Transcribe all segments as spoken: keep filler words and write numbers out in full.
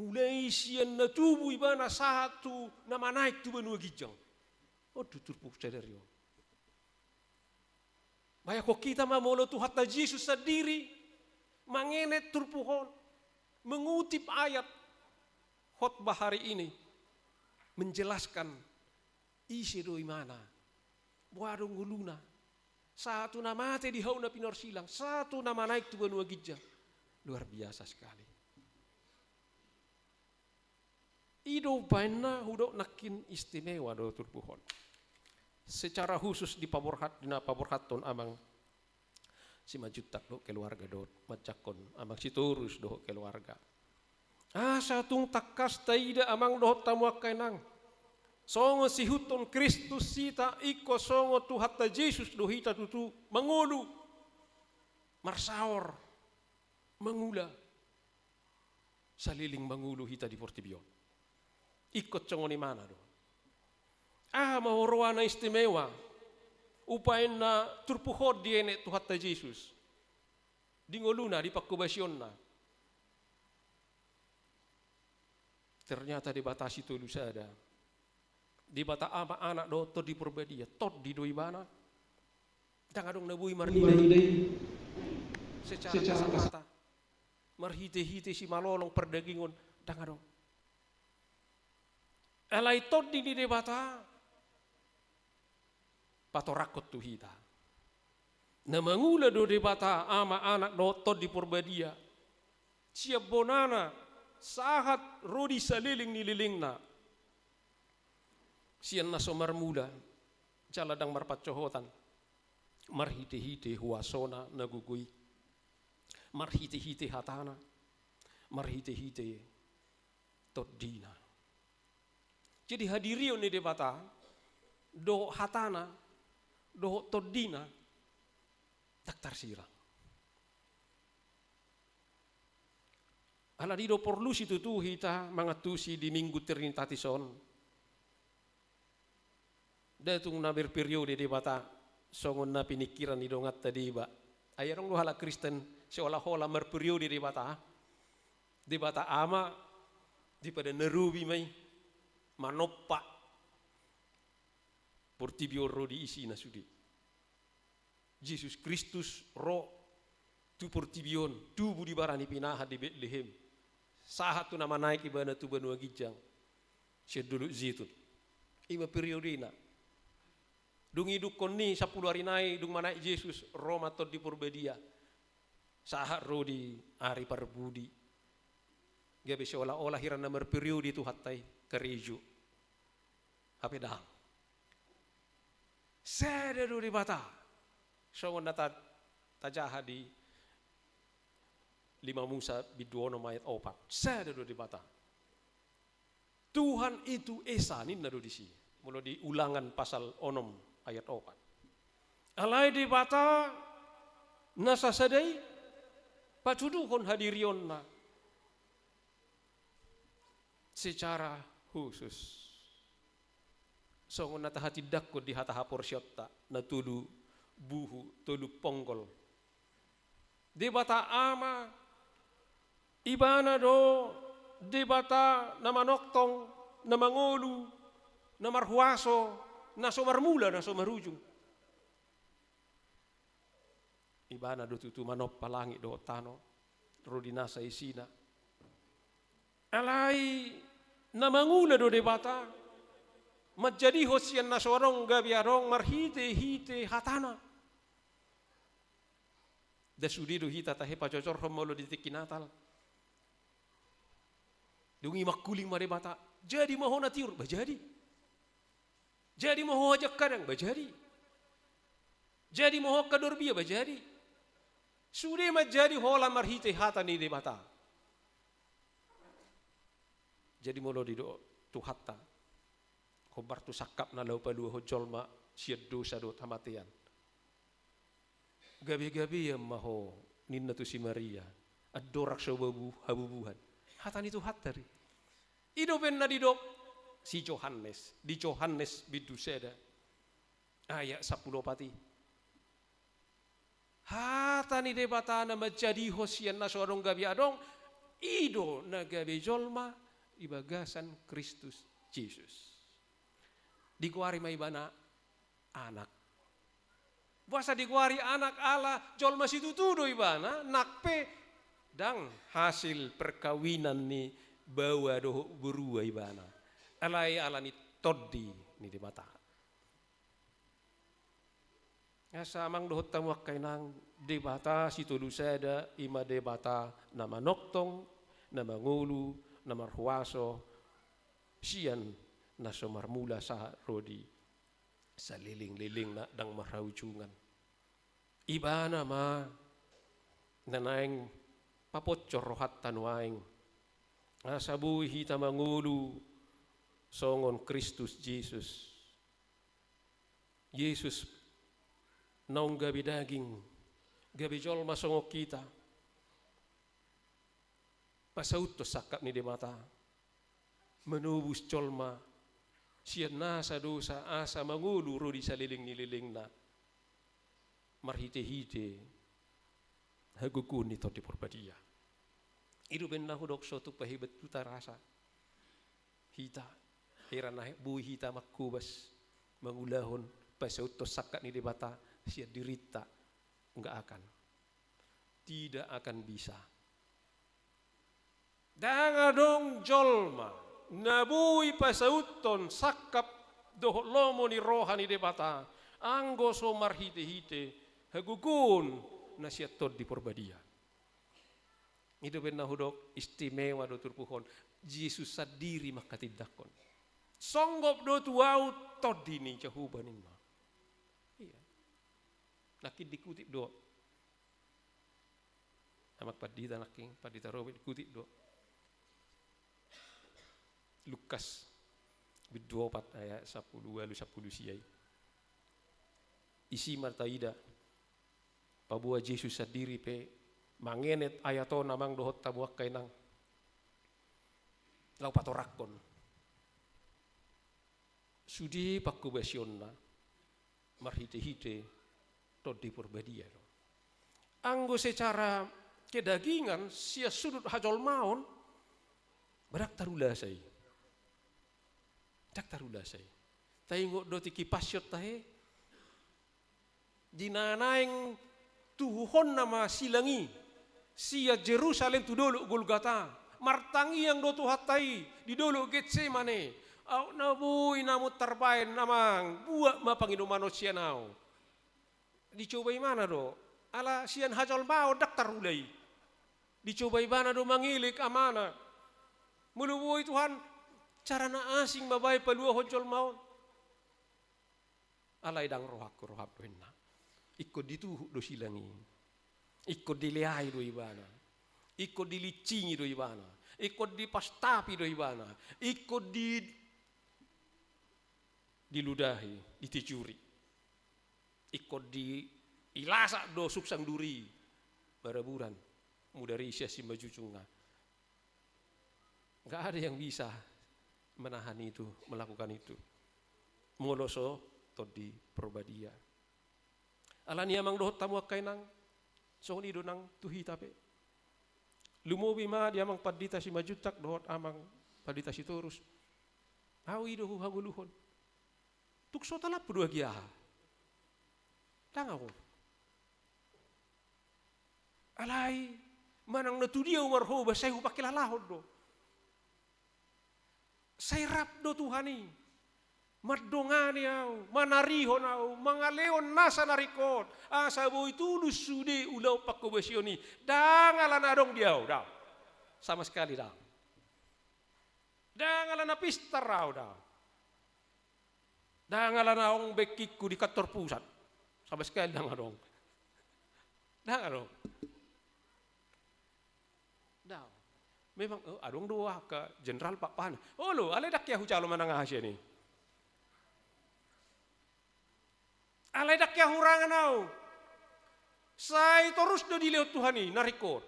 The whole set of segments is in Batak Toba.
Mulai sian na tubu ibana sahat tu na manaek tu banua ginjang. On do turpuk sadari on. Bayangkon hita ma molo Tuhanta Jesus sandiri mangenet turpuk on, mengutip ayat khotbah hari ini, menjelaskan ise do ibana, boha do ngoluna, sahat tu na mate di hau na pinorsilang, sahat tu na manaek tu banua ginjang. Luar biasa sekali. I do umbahen na hudok nangkin istimewa do turpuk on. Secara khusus dipaborhat, na paborhathon amang Simanjuntak dohot keluarga dohot manjangkon amang Sitorus dohot keluarga. Asa tung tangkas taida amang dohot hamu angka inang, songon siihuthon Kristus hita, ingkon songon Tuhanta Jesus do hita tutu mangolu, marsaor, mangula, saleleng mangolu hita di portibi on. Ingkon songon ibana do. Aha ma roha na istimewa umbahen na turpuk on dienet Tuhanta Jesus di ngoluna, di panghobasionna? Ternyata Debata sitolu sada. Debata Ama, Anak dohot Tondi Porbadia. Tondi do ibana. Ndang adong na boi marnida i secara kasat mata, marhitehite simalolong pardagingon, ndang adong. Alai Tondi ni Debata patoranghon tu hita. Na mangula do Debata Ama, Anak dohot Tondi Porbadia sian bonana sahat ro di saleleng ni lelengna. Sian na so marmula jala ndang marpansohotan, marhitehite huasona na gogo i, marhitehite hatana, marhitehite tondina. Jadi hadirion ni Debata dohot hatana dohot tondina ndang tarsirang. Alani do porlu situtu hita mangantusi di Minggu Trinitatis on. Ndang tung na marperiode Debata songon na piningkiran ni donganta deba. Ai adong do halak Kristen seolah-olah marperiode Debata. Debata Ama di padan na robi ma i manompa portibi on ro di isina sude. Jesus Kristus ro tu portibi on, tubu di bara ni pinahan di Betlehem, sahat tu na manaek ibana tu banua ginjang sian Dolok Jetun. I ma periodena. Dung idukkon ni sampulu ari nai, dung manaek Jesus, ro ma Tondi Porbadia, sahat ro di ari parpudi. Gabe seolah-olah hira na marperiode Tuhanta i karejo. Hape ndang. Sada do Debata. Songon na ta-, tajaha di lima Musa bindu onom ayat opat. Sada do Debata. Tuhan itu Esa ninna do disi. Molo di Ulangan pasal onom ayat opat. Alai Debata na sasada i patuduhon hadirionna secara khusus. Songon na tahatindangkon di hata haporseaonta, na tolu buhu, tolu ponggol. Debata Ama, Ibana do Debata na manongtong, na mangolu, na marhuaso, na so marmula, na so marujung. Ibana do tutu manompa langit dohot tano, ro di nasa isina. Alai na mangula do Debata, manjadihon sian na so adong gabe adong marhitehite hatana. Nda sude do hita tahe pacocorhon molo di tingki Natal. Dung i mangkuling ma Debata, jadi ma ho na tiur, ba jadi. Jadi ma ho hajangkadang, ba jadi. Jadi ma ho angka dorbia, ba jadi. Sude manjadi holan marhite hata ni Debata. Jadi molo didok Tuhanta, hombar tu sangkapna laho paluahon jolma sian dosa dohot hamatean. Gabegabean ma ho, ninna tu si Maria, andorang so babu habubuhan. Hata ni Tuhanta do i. I do umbahen na didok si Johannes, di Johannes bindu sada ayat sampulu opat i. Hata ni Debata na manjadihon sian na so adong gabe adong, I do na gabe jolma di bagasan Kristus Jesus. Digoari ma ibana anak. Boasa digoari anak? Ala jolma situtu do ibana, nang pe ndang hasil perkawinan ni baoa dohot borua ibana. Alai ala ni Tondi ni Debata. Asa amang dohot hamu angka inang, Debata sitolu sada, i ma Debata na manongtong, na mangolu, na marhuaso, sian na so marmula sahat ro di salelenglelengna, ndang marhaujungan. Ibana ma na naeng paponcor rohanta nuaeng, asa boi hita mangolu songon Kristus Jesus. Jesus naung gabe daging, gabe jolma songon hita, pasauthon sangkap ni Debata, manobus jolma sian nasa dosa, asa mangolu ro di saleleng ni lelengna, marhitehite hagogoon ni Tondi Porbadia. I do umbahen na hudok, so tung pahebat tu tarasa hita, hira na boi hita mangkobas, mangulahon, pasauthon sangkap ni Debata sian dirinta. Nggak akan. Tidak akan bisa. Ndang adong jolma na boi pasauthon sangkap dohot lomo ni roha ni Debata, anggo so marhitehite hagogoon na sian Tondi Porbadia. I do umbahen na hudok, istimewa do turpuk on. Jesus sandiri manghatindanghon. Songgop do tu ahu Tondi ni Jahowa, ninna. Iya. Nangkin dikutip do. Amang pandita nangkin, pandita Robert, dikutip do. Lukas, bindu opat ayat sampulu ualu, sampulu sia i. Isi ma taida, paboa Jesus sandiri pe mangenet ayat on, amang dohot hamu angka inang, laho patorangkon sude pangkobasionna marhitehite Tondi Porbadia do. Anggo secara kedagingan, sian sudut hajolmaon, ndang tarulasa i. Ndang tarulasa i. Taingot do tingki Passion tahe, di na naeng tuhuhonna ma silang i sian Jerusalem tu dolok Golgata. Martangiang do Tuhanta i di dolok Getsemane. Aut na boi namu tarbaen, amang, buat ma pangidoman on sian ahu. Dicoba ibana do, ala sian hajolmaon ndang tarula i. Dicoba ibana do mangelek Amana. Molo boi Tuhan, cara na asing ma baen paluahon jolma on. Alai ndang rohangku roham do, ninna. Ingkon dituhuk do silang i. Ingkon dileai do ibana. Ingkon dilincingi do ibana. Ingkon dipastapi do ibana. Ingkon di, diludahi, ditijuri. Ingkon di, ilasak do sungsang duri, baraburan, mudar i sian simanjujungna. Nggak ada yang bisa menahan itu, melakukan itu. Molo so Tondi Porbadia. Alani, amang dohot hamu angka inang, songon i do nang tu hita pe. Lumobi ma di amang pandita Simanjuntak dohot amang pandita Sitorus. Ahu i do huhangoluhon. Tung so talampu do agia aha? Ndang ahu. Alai manang na tu dia ahu marhobas, sai hupangkilalahon do. Sai rap do Tuhan i mandongani ahu, manarihon ahu, mangalehon nasa na ringkot, asa boi tulus sude ulaon pangkobasion i. Ndang ala na adong di ahu, ndang. Sama sekali ndang. Ndang ala na pistar ahu, ndang. Ndang ala na adong bengkingku di kantor pusat. Sama sekali ndang adong. Ndang adong. Ndang. Memang, eh, adong do angka jenderal pakpahan. Olo, alai ndang hea hujalo manang aha sian i. Alai ndang hea hurangan ahu. Sai torus do dilehon Tuhan i na ringkot.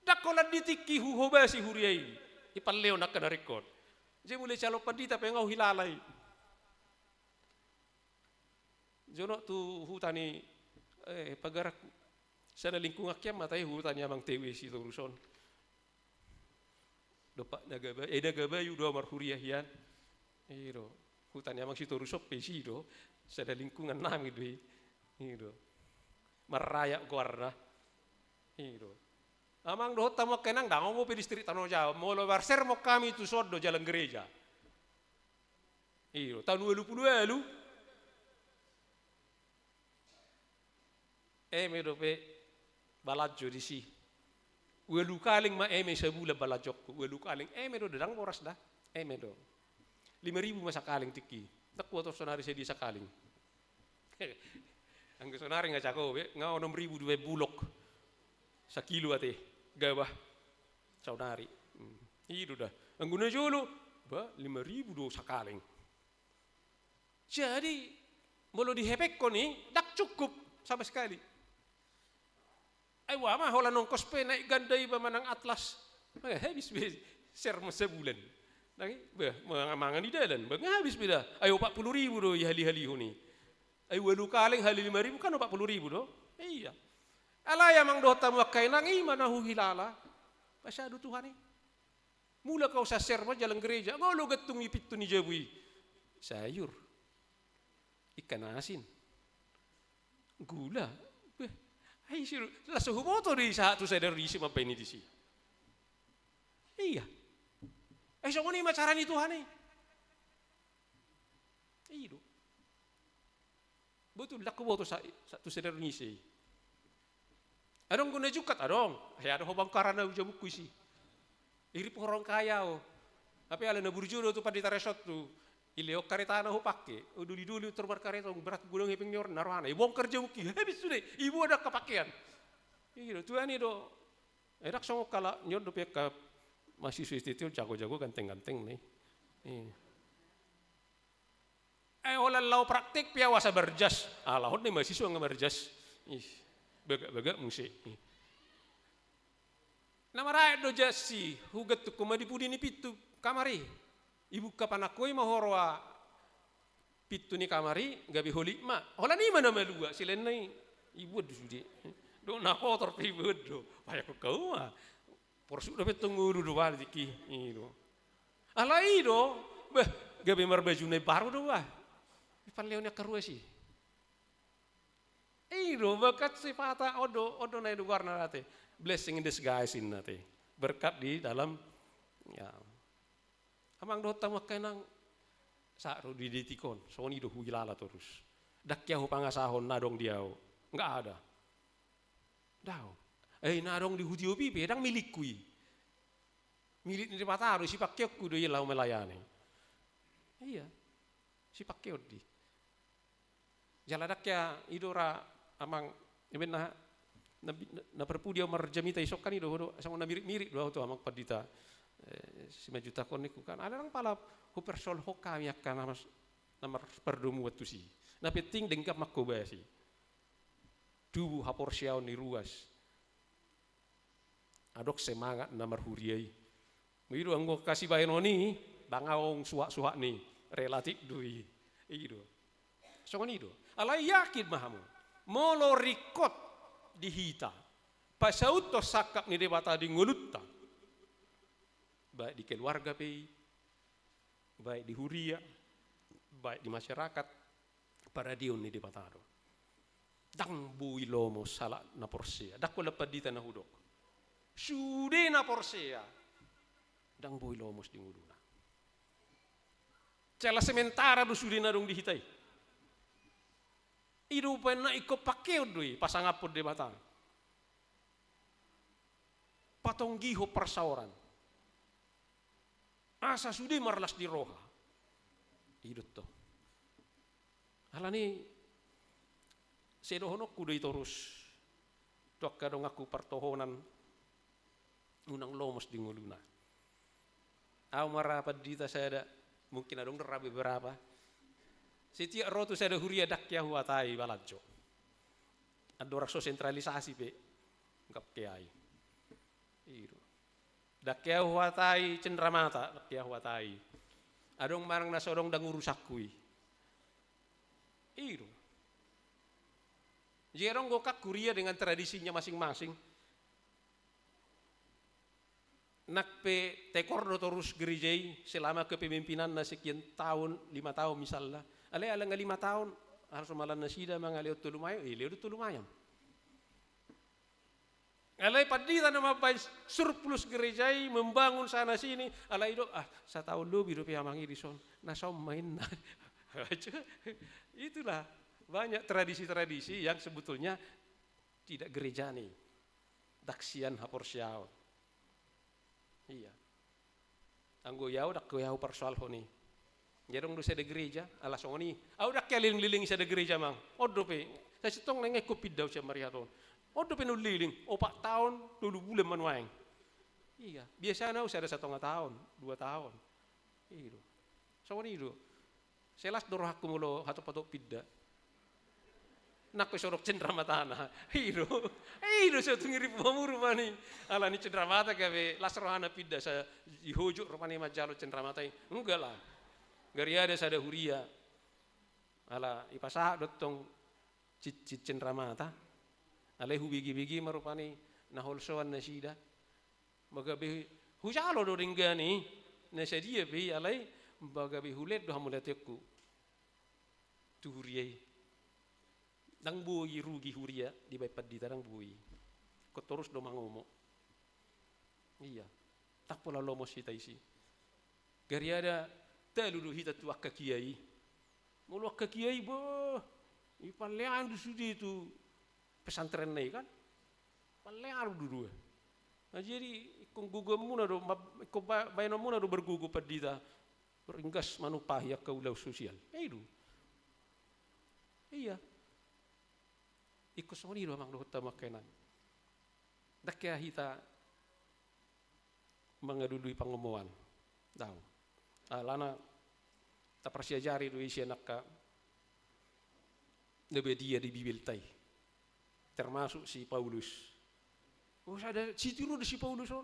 Ndang holan di tingki huhobasi huria i, ipalehon angka na ringkot. Jadi mulai calon pandita pe nga huhilala i. Jonok tu huta ni, eh, pagarak. Sada lingkungan hian ma tahe huta ni amang T W Sitorus on. Dompak na Gabayu, eh, na Gabayu do au marhuria hian. I do. Huta ni amang Sitorus on pe isi do. Sada lingkungan nami do i. I do. Marraya goarna. I do. Amang dohot hamu angka inang, ndang homo pe distrik Tano Jawa. Molo marsermon hami tu son do jalan gereja. I do. Taon ualu pulu ualu. Eme dope balanjo disi. Ualu kaleng ma eme sabulan balanjongku. Ualu kaleng. Eme do, ndang boras da. Eme do. Lima ribu ma sakaleng tingki. Ndang huator sonari sadia sakaleng. Anggo sonari nga jago be, nga onom ribu do baen bulok. Sakilo ate. Gabah. Sonari. Hmm. I do da. Anggo na jolo, bah, lima ribu do sakaleng. Jadi, molo dihepekhon i, ndang cukup sama sekali. Ai boha ma holan ongkos pe naik ganda iba manang Atlas. Bah, habis be sermon sabulan. Ndang i, bah, mangan, mangan di dalan, bah, nga habis be da. Ai opat pulu ribu do ihalihalihon i. Ai ualu kaleng hali lima ribu kan opat pulu ribu do. Iya. Alai amang dohot hamu angka inang, i ma na huhilala. Pasadu Tuhan i. Mulak au sasermon jalan gereja, nga olo gantung i pintu ni jabu i. Sayur. Ikan asin. Gula. Beh, ai isi do, laos so huboto do i sahat tu sadari on ise mambaen i disi. Iya. Ai songon i ma cara ni Tuhan i. I do. Botul, ndang huboto sa, sa, tu sadari on ise i. Adong do na jungkat, adong. He, adong ho bangkaran au jabungku isi. Irip ho rongkai au. Hape ala na burju do tu pandita resort tu. Ilehon karetana hupangke. O, doli-doli tor markareta, berat godang hepeng ni on na rohana. Ibongkar jabungki. Habis sude. Iboan angka pakean. I do, Tuhan i do. Eh, ndang songon halak ni on dope angka mahasiswa S T T on jago-jago ganteng-ganteng na i. Iya. Eh, holan laho praktek pe au asa marjas. Alahon ni mahasiswa nga marjas. Ih, bagak-bagak muse. Ih. Na maraek do jas i, hugantungkon ma di pudi ni pintu kamar i. Ibuka panangko i ma huroha pintu ni kamar i, gabe holit ma. Holan i ma na malua, silaenna i. Iboan do sude. Dohot na kotor pe iboan do. Payakkon hamu ma. Porsuk dope tong ngolu do balik tingki, i do. Alai i do, beh, gabe marbaju na imbaru do bah. Ipalehon ni angka ruas i. I do, bakat sifata, on do, on do na i do goarna ate. Blessing in disguise inna ate. Berkat di dalam, ya. Amang dohot hamu angka inang, sahat ro di detik on, songon i do huhilala torus. Ndang hea hupangasahon na adong di au. Nggak ada. Daong. Eh, na adong di hutiopi pe, ndang milikku i. Milik ni Debata do, sipangkeonku do i laho melayani. Iya. Sipangkeon do i. Jala ndang hea, i do ra amang, eme na, na, na, na parpudi au marjamita i songon i do, do, songon na mirip-mirip do au tu amang pandita. Eh, Simanjuntak on ningku kan. Ala ndang pala hupersoalhon hami angka na mas, na marpardomuan tusi. Na penting denggan mangkobasi. Tubu haporseaon ni ruas. Adong semangat na marhuria i. I do anggo angka sibahenon i, ndang adong suhat-suhat ni, relatif do i. I do. Songon i do. Alai yakin ma hamu. Molo ringkot di hita pasauthon sangkap ni Debata di ngolunta. Baik di keluarga pe i, baik di huria, baik di masyarakat, paradion ni Debata do. Ndang boi lomo sahalak na porsea. Ndang holan pandita na hudok. Sude na porsea. Ndang boi lomos di ngoluna. Jala sementara do sude na adong di hita i. I do umbahen na ingkon pangkeon do i, pasangaphon Debata. Patonggihon parsaoran. Asa sude marlas ni roha. I do tong. Alani, sai dohononku do i torus. Tu angka donganku partohonan. Unang lomos di ngoluna. Au ma ra pandita sada, mungkin adong do ra beberapa. Setiap ro tu sada huria ndang hea huhatai balanjo. Andorang so sentralisasi pe, ndang hea i. I do. Ndang hea huhatai cenderamata, ndang hea huhatai. Adong manang na so adong ndang urusanku i. I do. Jadi adong do kan huria dengan tradisinya masing-masing. Nang pe tekor do torus gereja i selama kepemimpinanna sekian taon, lima taon misalna. Alai ala nga lima taon, harus malan nasida mangalehon tolu mayam, eh, lehon do tolu mayam. Alai pandita na mambaen surplus gereja i, membangun sana sini, alai do, ah, sataon lobi dope amang i dison, na son ma inna. Itulah, banyak tradisi-tradisi yang sebetulnya tidak gerejani, dang sian haporseaon. Iya. Anggo i au, dang i au parsoalhon i. Ia adong do sada gereja, ala songon i. Au dang i aleleng-leleng sada gereja, amang. On dope. Sasintongna nga ingkon pinda au sian mari hatahon. On dope na uleleng, opat taon, tolu bulan ma nuaeng. Iya, biasana au sada satonga taon, dua taon. I do. Songon i do. Sai las do rohangku molo hatop-hatop pinda. Nang pe so dok cendramatana. I do. I do so tung i ripu hamu rupani. Alani cendramata gabe las rohana pinda, sai hojok rupani manjalo cendramata i. Enggak lah. Gariada sada huria. Ala dipasahat do tong cicit cendramata. Alai hubege-bege ma rupani na holsoan nasida. Molo gabe hujalo do denggan i, na sadia pe i, alai molo gabe hulehon do hamauliateonku tu huria i. Dang boi rugi huria dibaen pandita, dang boi. Ingkon torus do mangomo. Iya. Dang pola lomos hita disi. Gariada talu do hita tu angka kiai. Molo angka kiai, bah, dipallean do sude tu pesantrenna i kan. Pallean do dua. Nah, jadi ingkon gogoanmuna do, ma-, ingkon ba-, baenonmuna do margogo pandita. Ringgas manumpahi angka ulaon sosial. I do. Iya. Ingkon songon i do amang dohot hamu angka inang. Dang hea hita mangalului pangomoan. Daong. Alana taparsiajari do i sian angka na badia di Bibelta i. Termasuk si Paulus. Oh, sada sitiru do si Paulus on.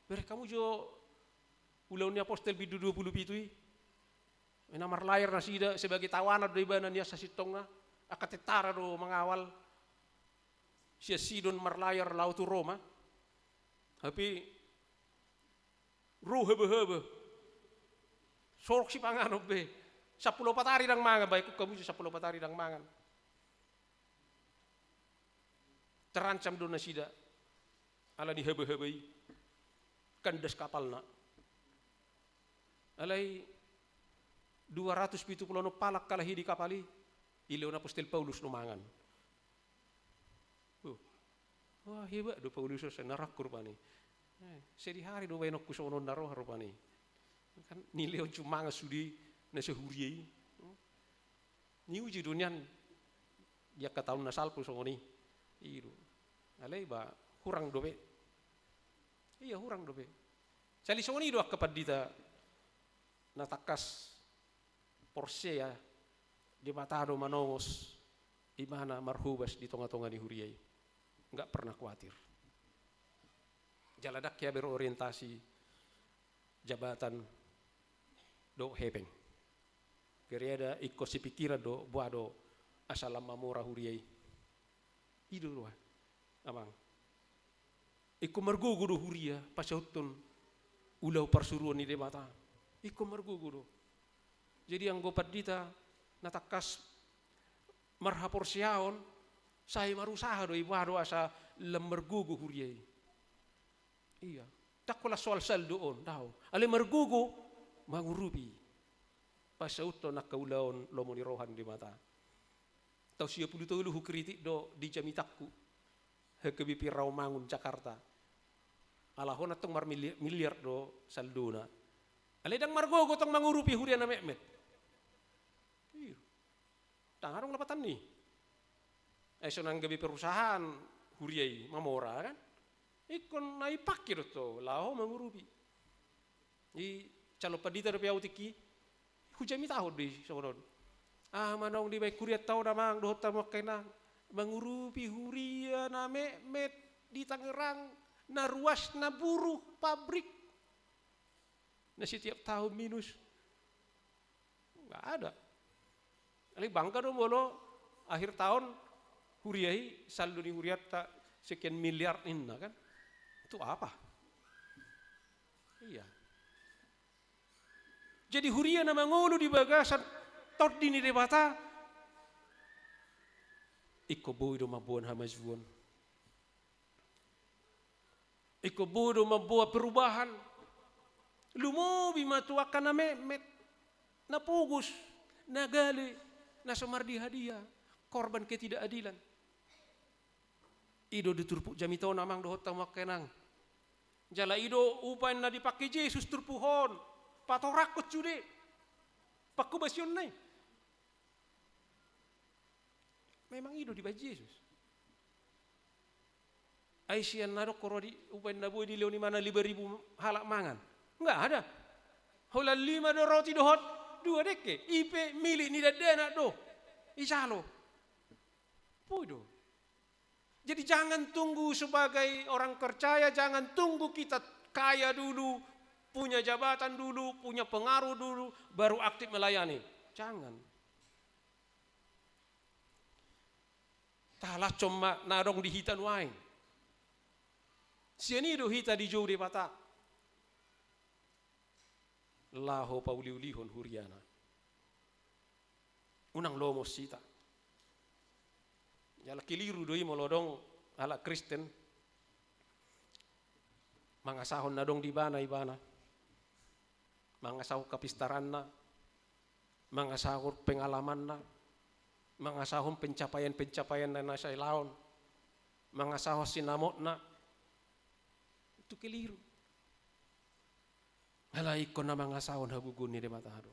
Bereng hamu jo Ulaon ni Apostel bindu dua pulu pitu i. Na marlayar nasida sebagai tawanan do ibana nian sasintongna. Angka tentara do mangawal. Sian Sidon marlayar laho tu Roma. Hape ro haba-haba. Sorok sipanganon be. Sampulu opat ari dang mangan, baen hamu jo sampulu opat ari dang mangan. Terancam do nasida. Ala ni haba-haba i. Kandas kapalna. Alai dua ratus pitu pulu onom halak kalahi di kapal i. Dilehon Apostel Paulus do mangan. Uh. Wah, hebat do Paulus on, sai na rangku rupani. Eh, sadihari do baenonku songon on na roha rupani. Kan nilehon jo mangan sude na sahuria i. Hmm. Niuji do nian di angka taon na salpu songon i. I do. Alai ba hurang dope. Iya, hurang dope. Sali songon i do angka pandita na tangkas porsea Debata do manongos ibana marhobas di tonga-tonga ni huria i. Nggak pernah kuatir. Jala dang hea berorientasi jabatan dohot hepeng. Gariada ingkon sipingkiran do, boha do asa lam mamora huria i. I do roha. Amang. Ingkon margogo do huria, pasauthon ulaon parsuruon ni Debata. Ingkon margogo do. Jadi anggo pandita na tangkas marhaporseaon, sai marusaha do i boha do asa lam margogo huria i. Iya. Dang holan soal saldo on, daong. Alai margogo, mangurupi. Pasauthon angka ulaon lomo ni roha ni Debata. Taon sia pulu tolu hukritik do di jamitangku. H K B P Rawamangun Jakarta. Ala hona tong marmiliar, miliar do saldona. Alai dang margogo tong mangurupi huria na metmet. Iyo. Dang adong lapatanna i. Ai sonang gabe perusahaan huria i mamora kan. Ingkon na ipake do tong laho mangurupi. I calon pandita dope au tingki. Hujamitahon do i songon on. Ah, manang dibaen hurianta on amang dohot hamu angka inang. Mangurupi huria na metmet di Tangerang, na ruas na buruh pabrik. Na setiap tahun minus. Nggak ada. Alai bangga do molo akhir tahun huria i saldo ni hurianta sekian miliar ninna kan. Untuk apa? Iya. Jadi huria na mangolu di bagasan Tondi ni Debata, ingkon boi do mamboan hamajuon. Ingkon boi do mamboan perubahan. Lumobi ma tu angka na metmet, na pogos, na gale, na so mardihadia, korban ketidakadilan. I do di turpuk jamita on, amang dohot hamu angka inang. Jala i do upa na dipangke Jesus turpuk on. Patoranghon sude pangkobasionna i. Memang i do dibahen Jesus. Ai sian na adong ho ro di upa na boi dilehon ibana lima ribu halak mangan? Nggak ada. Holan lima do roti dohot dua dengke. I pe milik ni dakdanak do. Ijalo. Boi do. Jadi jangan tunggu sebagai orang percaya, jangan tunggu kita kaya dulu, punya jabatan dulu, punya pengaruh dulu, baru aktif melayani. Jangan. Tahalashon ma na adong di hita nuaeng. Sian i do hita dijou Debata laho pauliulihon huriana. Unang lomos hita. Jala keliru do i molo adong halak Kristen mangasahon na adong di ibana ibana, mangasahon kapistaranna, mangasahon pengalamanna, mangasahon pencapaian-pencapaianna na sai laon, mangasahon sinamotna. Itu keliru. Alai ingkon na mangasahon hagogoon ni Debata do.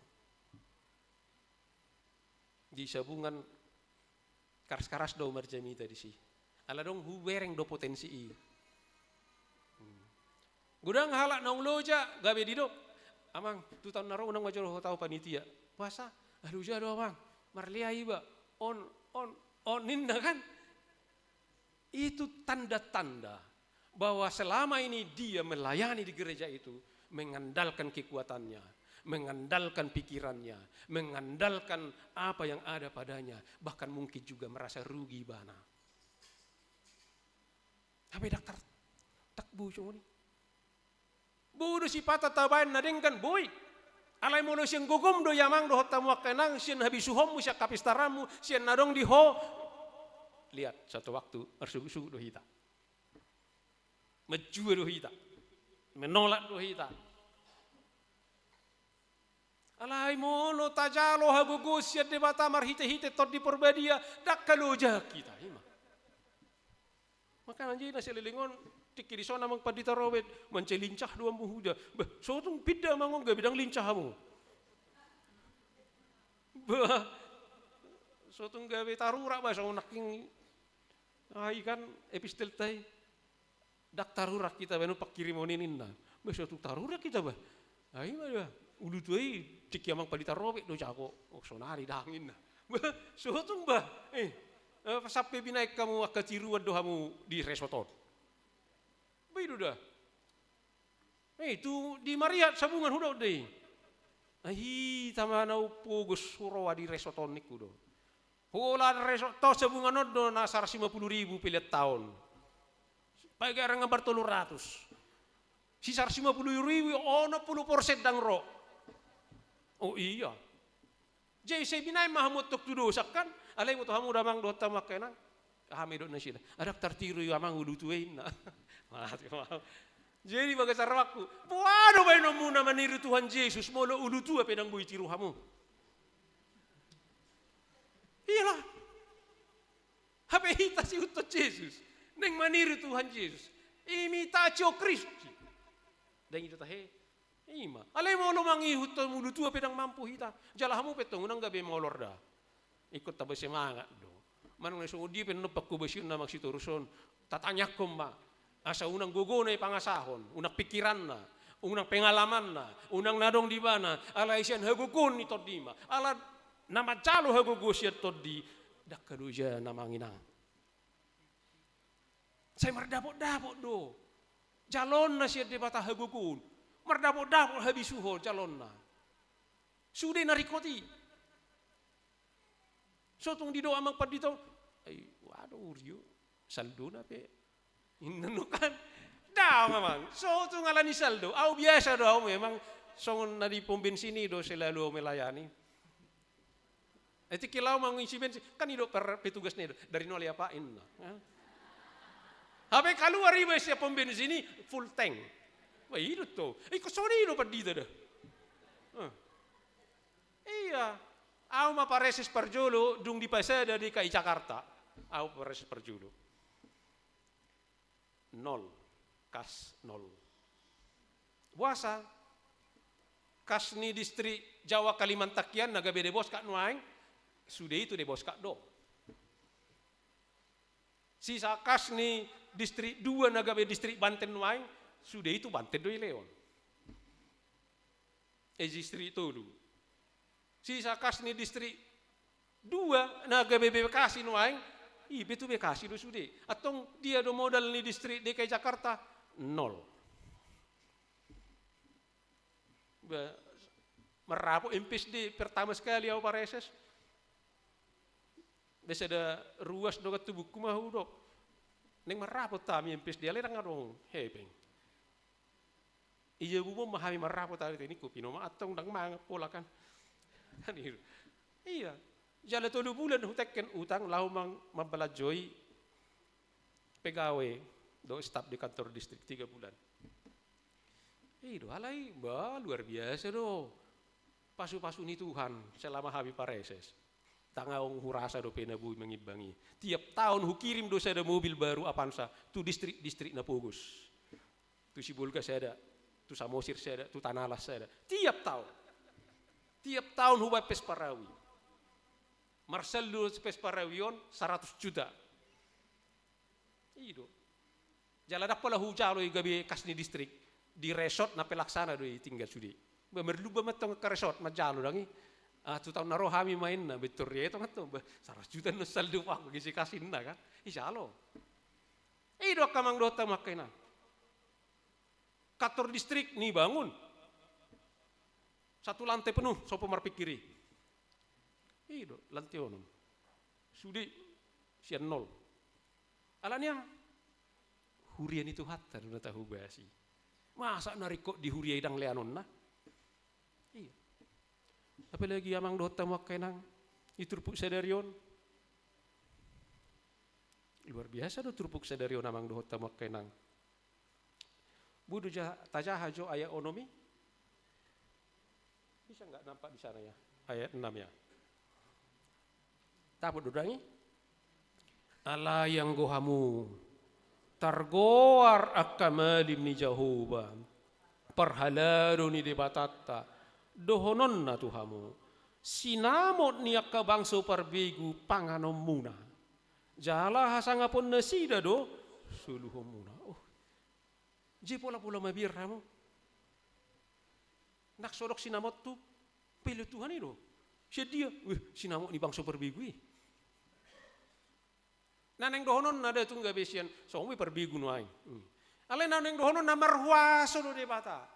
Di sabungan karas-karas do marjamita disi. Ala adong hubereng do potensi i. Hmm. Godang halak naung loja gabe didok, "Amang, tu taon na ro unang ma jolo ho tahu panitia." "Boasa?" "Ah, loja do, Amang. Marlea iba. On, on, on," ninna kan. Itu tanda-tanda bahwa selama ini dia melayani di gereja itu mengandalkan kekuatannya, mengandalkan pikirannya, mengandalkan apa yang ada padanya, bahkan mungkin juga merasa rugi ibana. Hape ndang tar-, ndang boi songon i. Boi do sipata tabaen na denggan, boi. Alai molo sian gogom do i, amang dohot hamu angka inang, sian habisuhonmu, sian kapistaranmu, sian na adong di ho, lihat, satu waktu marsugusugu do hita. Manjua do hita. Menolak do hita. Alai molo tajalo hagogoon sian Debata marhitehite Tondi Parbadia, ndang halojak hita, i ma. Makana jadi na saleleng on, tingki dison amang pandita Robert, mansai lincah do hamu huda. Bah, so tung pinda amang on gabe ndang lincah hamu. Bah, so tung gabe tarurak bah, so nangkin. Ah, i kan epistelta i. Ndang tarurak hita baen pangkirimon i ninna. Bah, so tung tarurak hita bah. Ai ma bah. Ulutua i tingki amang pandita Robert do jago. Oh, sonari ndang ninna. Bah, so tung bah. Eh, eh, sampe binaen hamu angka tiruan do hamu di resort on. Bah, i do da. Eh, tu di Mariat Sabungan hudok do i. Ah, hita ma na umpogos huroha di resort on ningku do. Holan resort on Sabungan on do na saratus lima puluh ribu pelean taon. Pagerangan bar tolu ratus. Si saratus lima puluh ribu, onom puluh persen ndang ro. Oh iya. Jadi sai binaen ma hamu antong tu dosak kan? Alai boto hamu da amang dohot hamu angka inang. Aha ma didok nasida? Ah, ndang tartiru i amang, ulutua i ninna. Mate ma. Jadi bagas arwakku, boha do baenonmuna maniru Tuhan Jesus molo ulutua pe ndang boi tiru hamu? Iyalah. Hape hita siihuthon Jesus, naeng maniru Tuhan Jesus. Imitatio Christi. Ndang i do tahe. I ma. Alai molo mangihuthon ulutua pe ndang mampu hita, jala hamu pe antong unang gabe molor da. Ingkon tamba semangat do. Manang na songon dia pe annon pangkobasionna amang sitorus on, tatangiangkon ma. Asa unang gogona i pangasahon, unang pikiranna, unang pengalamanna, unang na adong di ibana, alai sian hagogoon ni Tondi ma. Ala na manjalo hagogoon sian Tondi, ndang haloja na manginang. Sai mardapotdapot do jalonna sian Debata hagogoon. Mardapotdapot habisuhon jalonna. Sude na ringkot i. So tung didok amang pandita on, ai, waduh, urio, saldona pe. Inna annon kan. Daong amang, so tung ala ni saldo. Au biasa do au memang songon na di pom bensin i do selalu au melayani. Ai tingki laho mangisi bensin, kan i do per-, petugasna i do, "Dari nol ya Pak?" ninna. Hape kaluar iba sian pom bensin i full tank. Wah, i do tu. Iko songon i do pandita da. Ia, au ma pareses parjolo dung dipasada D K I Jakarta. Au pareses parjolo. Nol. Kas nol. Boasa? Kas ni distrik Jawa Kalimantan kian na gabe deboskat nuaeng, sude i tu deboskat do. Sisa kas ni distrik dua na gabe distrik Banten nuaeng, sude i tu Banten do dilehon. Eh, distrik tolu. Sisa kas ni distrik dua na gabe Bekasi nuaeng, i pe tu Bekasi do sude. Antong dia do modal ni distrik D K I Jakarta? Nol. Ba, marrapot M P S D pertama sekali au pareses. Ba sada ruas do kan tu buku ma hudok. Naeng marrapot hami M P S D, alai ndang adong hepeng. Ia bubu ma hami marrapot hami, ningku, pinomat antong ndang mangan pola kan. Kan i do. Ia. Jala tolu bulan hutengken utang laho mang-, mambalanjoi pegawai do staf di kantor distrik tiga bulan. I do, alai, bah, luar biasa do. Pasu-pasu ni Tuhan selama hami pareses. Ndang adong hurasa dope na boi mangimbangi. Tiap taon hukirim do sada mobil baru Avanza tu distrik-distrik na pogos. Tu Sibolga sada, tu Samosir sada, tu Tanalas sada. Tiap taon. Tiap taon hubaen Vespa Rawi. Marsaldo Vespa Rawi on saratus juta. I do. Jala ndang pola hujalo i gabe kas ni distrik. Di resort na pelaksana do i tinggal sude. Ba, marlumba ma antong angka resort manjalo ndang i. Ah, tu taon na ro hami ma ninna, bentor i antong antong. Ba, saratus juta na saldo panggo gisi kas ninna kan. Dijalo. I do angka amang dohot hamu angka inang. Kantor distrik ni bangun. Satu lantai penuh, sopo marpikir i. I do, lantai onom. Sude sian nol. Alani aha? Huria ni Tuhanta do na tahobasi. Masa na ringkot di huria i ndang leanonna? Iya. Apalagi amang dohot hamu angka inang, di turpuk sadari on. Luar biasa do turpuk sadari on amang dohot hamu angka inang. Boi do ja-, tajaha jo ayat onom i. Bisa nggak nampak di sana ya? Ayat enam ya. Dapot do ndang i? Alai anggo hamu targoar angka malim ni Jahowa, parhalado ni Debatanta, dohononna tu hamu: Sinamot ni angka bangso parbegu panganonmuna, jala hasangaponNasida do soluhonmuna. Oh. Jadi pola-pola mabiar hamu. Ndang so adong sinamot tu, pele Tuhan i do. Sian dia? Wih, sinamot ni bangso parbegu i. Na naeng dohononna da tung gabe sian, songon i parbegu nuaeng. Hmm. Alai na naeng dohononna marhuaso do Debata.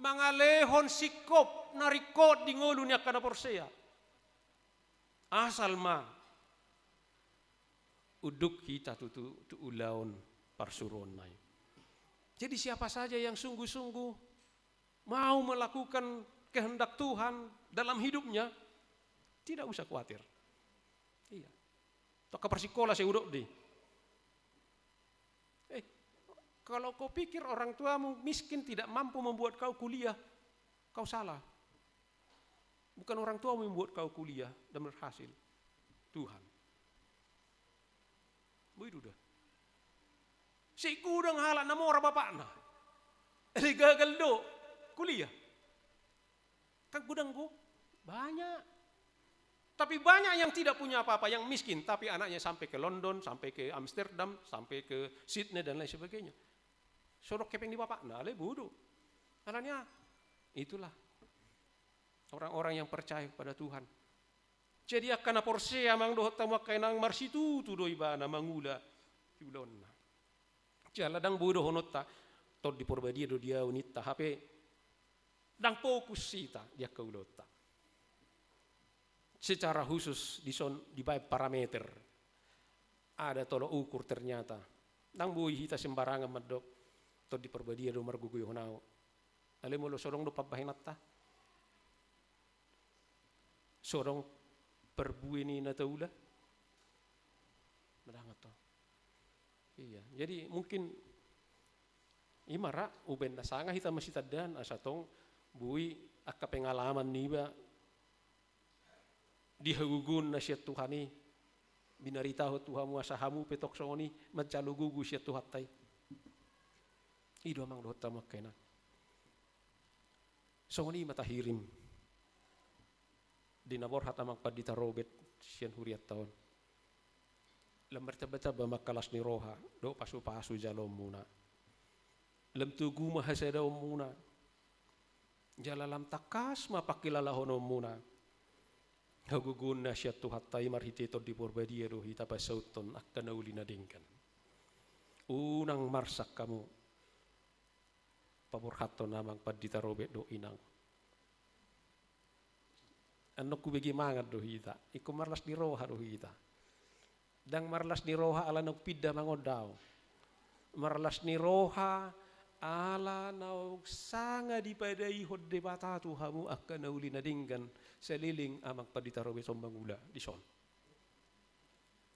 Mangalehon singkop na ringkot di ngolu ni angka na porsea. Asal ma unduk hita tu, tu, tu ulaon parsuruonna i. Jadi siapa saja yang sungguh-sungguh mau melakukan kehendak Tuhan dalam hidupnya, tidak usah khawatir. Iya. Tok ka parsikola sai hudok di. Eh, kalau kau pikir orang tuamu miskin tidak mampu membuat kau kuliah, kau salah. Bukan orang tuamu yang membuat kau kuliah dan berhasil. Tuhan. Boi do da. Sai godang halak na mora bapakna. Jadi gagal do kuliah. Kan godang do. Banyak. Tapi banyak yang tidak punya apa-apa, yang miskin, tapi anaknya sampai ke London, sampai ke Amsterdam, sampai ke Sydney dan lain sebagainya. So adong hepeng ni bapakna, alai boi do. Alani aha? Itulah orang-orang yang percaya kepada Tuhan. Jadi angka na porsea amang dohot hamu angka inang marsitutu do ibana mangula di ulaonna. Jala ndang boi dohononta, Tondi Porbadia do di ahu ninta, hape ndang fokus hita di angka ulaonta. Secara khusus dison dibaen parameter. Ada tolok ukur ternyata. Ndang boi hita sembarangan mandok. Tondi Parbadia do margogoihon ahu. Alai molo so adong do pambahenanta, so adong parbue ni na taula, manang antong. Iya, jadi mungkin i ma ra, umbahen na sanga hita masitandaan, asa tong boi angka pengalaman niba di hagogoon na sian Tuhan i, binaritahon tu hamu asa hamu pe tong songon i manjalo gogo sian Tuhanta i. I do amang dohot hamu angka inang. Songon i ma tahirim di na borhat amang Pandita Robert sian hurianta on. Lam martamba-tamba ma angka las ni roha dohot pasu-pasu jaloonmuna. Lam togu ma hasadaonmuna. Jala lam tangkas ma pangkilalahononmuna hagogoon na sian Tuhanta i. Marhite Tondi Parbadia do hita pasauthon angka na uli na denggan. Unang marsak hamu. Paborhathon amang Pandita Robert dohot inang. Annon hubege mangan do hita, ingkon marlas ni roha do hita. Ndang marlas ni roha ala naung pinda mangan do au. Marlas ni roha ala naung sanga dipadaihon Debata tu hamu angka na uli na denggan saleleng amang Pandita Robert on mangula dison.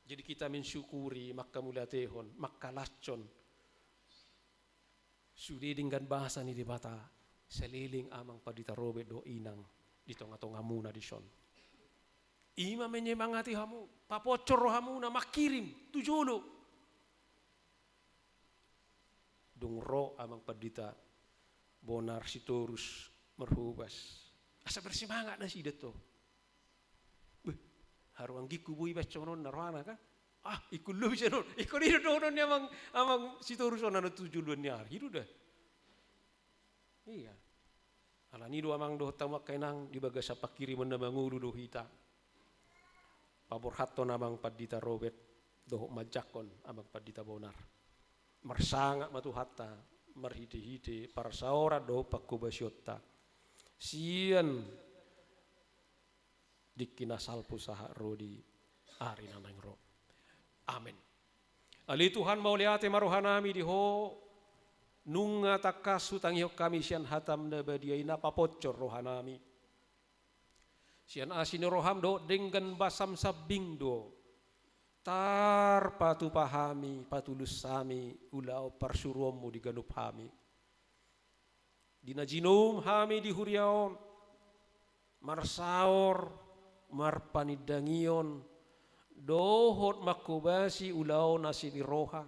Jadi hita mensyukuri, mangkamauliatehon, mangkalashon sude denggan basa ni Debata saleleng amang Pandita Robert dohot inang di tonga-tongamuna dison. I ma menyemangati hamu, paponcor rohamuna, mangkirim tu jolo. Dung ro amang Pandita Bonar Sitorus marhobas, asa bersemangat nasida tong. Beh, haru anggingku boi baen songon on na rohana kan. Ah, ingkon lobi sian on. Ingkon i do dohonon ni amang, amang Sitorus on annon tu joloan ni ari do da. Iya. Alani i do amang dohot hamu angka inang, di bagasan pangkirimon na mangolu do hita paborhathon amang Pandita Robert dohot manjangkon amang Pandita Bonar. Marsangap ma Tuhanta marhite-hite parsaoran dohot panghobasionta sian dingki na salpu sahat ro di ari na naeng ro. Amen. Ale Tuhan, mauliate ma rohanami di Ho, nunga tangkas hutangihon hami sian hatam na badia i na paponcor rohanami. Sian asi ni roham dohot denggan basam sambing do tarpatupa hami, patulus hami ulaon parsuruonmu di ganup hami. Di na jinoum hami di huria on, marsaor, marpanindangion, dohot manghobasi ulaon asi ni roha.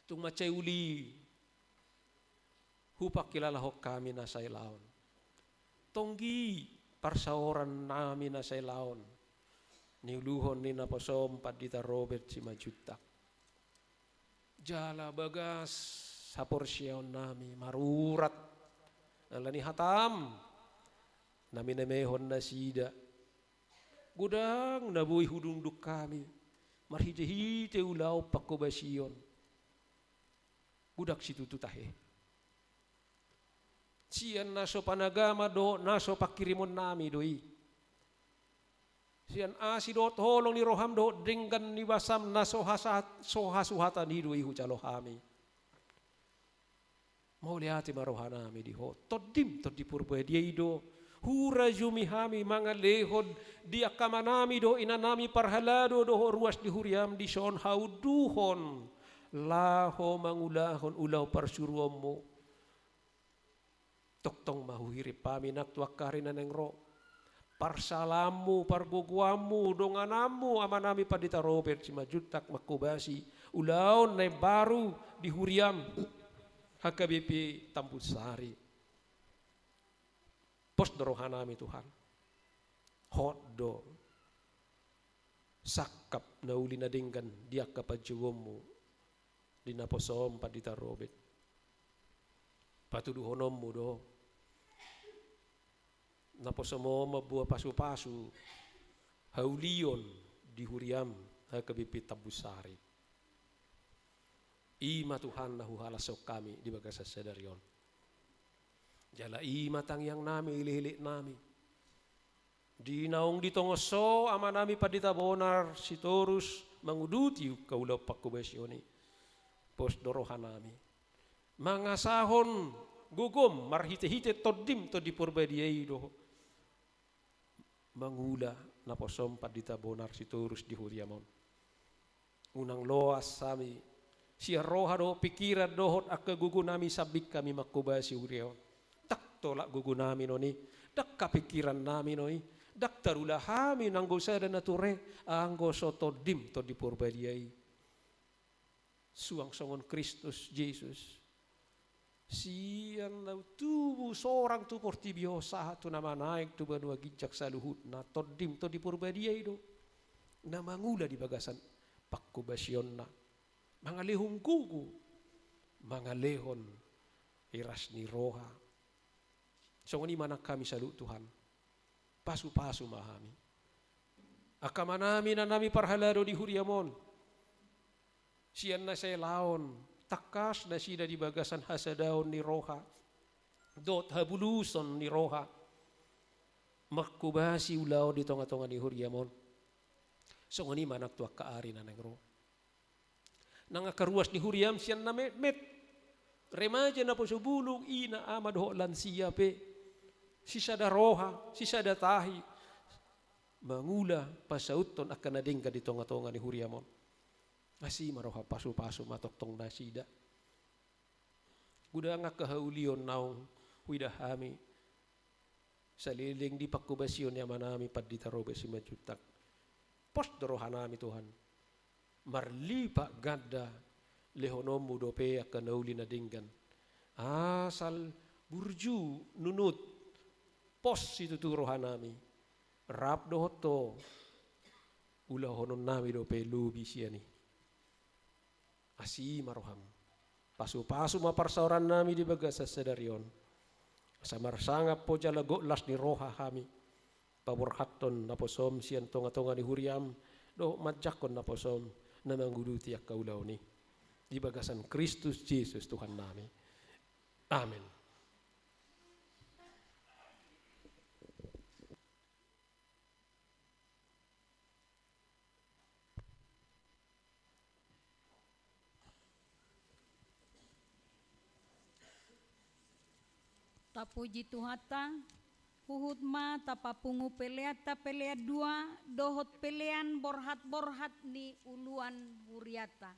Tung mansai uli hupangkilalahon hami na sai laon. Tonggi parsaorannami na sai laon, niuluhon ni naposom Pandita Robert Simanjuntak. Jala bagas haporseaonnami marurat ala ni hatam na minamehon nasida. Godang na boi hudungdung hami marhite-hite ulaon panghobasion. Godang situtu tahe. Sian na so panagaman dohot na so pangkirimonnami do i. Sian asi dohot holong ni roham dohot denggan ni basam na so hasa-, so hasuhatan i do i hujalo hami. Mauliate ma rohanami di Ho. Tondim, Tondi Parbadia i do hurajumi hami mangalehon di angka amanami dohot inanami parhalado dohot ruas di huriam dison haunduhon laho mangulahon ulaon parsuruonmu. Tongtong ma huhirim hami nang tu angka ari na naeng ro parsalaanmu, pargogoanmu, dongananmu amanami Pandita Robert Simanjuntak manghobasi ulaon na imbaru di huriam H K B P Tambun Sari. Pos do rohanami Tuhan. Hot do sangkap na uli na denggan di angka panjouonmu di naposom Pandita Robert. Patuduhononmu do naposom on mamboan pasupasu haulion di huriam H K B P Tambun Sari. I ma Tuhan na huhalashon hami di bagasan sadari on. Jala i ma tangiangnami, elekeleknami. Di naung ditongon so amanami Pandita Bonar Sitorus manguduti angka ulaon panghobasion i. Pos do rohanami. mangasahon gogom marhitehite Tondim, Tondi Porbadia i do mangula naposom Pandita Bonar Sitorus di huriam on. Unang loas hami sian roha dohot pingkiran dohot angka gogonami sambing hami manghobasi huria on. Ndang tolap gogonami non i, ndang pingkirannami non i, ndang tarula hami nanggo sada na ture anggo so Tondim, Tondi Porbadia i. Suang songon Kristus Jesus, sian na tubu sorang tu portibi on sahat tu na manaek tu banua ginjang saluhutna, Tondim, Tondi Porbadia i do na mangula di bagasan panghobasionna, mangalehon gogo, mangalehon iras ni roha. Songon i ma nang hami saluhut, Tuhan. Pasupasu ma hami. Angka amanami, inanami parhalado di huriam on, sian na sai laon, tangkas nasida di bagasan hasadaon ni roha dohot habuluson ni roha manghobasi ulaon di tongatonga ni huriam on. Songon i ma nang tu angka ari na naeng ro. Nang angka ruas ni huriam sian na metmet, remaja, naposo bulung, ina, ama dohot lansia pe, sisada roha, sisada tahi, mangula pasauthon angka na denggan di tongatonga ni huriam on. Asi ma roham, pasupasu ma tongtong nasida. Godang angka haulion naung huida hami saleleng di panghobasion ni amanami Pandita Robert Simanjuntak. Pos do rohanami, Tuhan. Marlipat ganda lehononmu dope angka na uli na denggan. Asal burju nunut, pos situtu rohanami. Rap dohot ho ulahononnami dope lobi sian i. Asi ma roham. Pasupasu ma parsaorannami di bagasan sadari on. Asa marsangap ho jala gok las ni roha hami paborhathon naposom sian tongatonga ni huriam, dohot manjangkon naposom na manguduti angka ulaon i. Di bagasan Kristus Jesus Tuhannami. Amen. Tapuji Tuhanta, huhut ma tapapungu peleanta, pelean dua, dohot pelean borhatborhat ni uluan hurianta.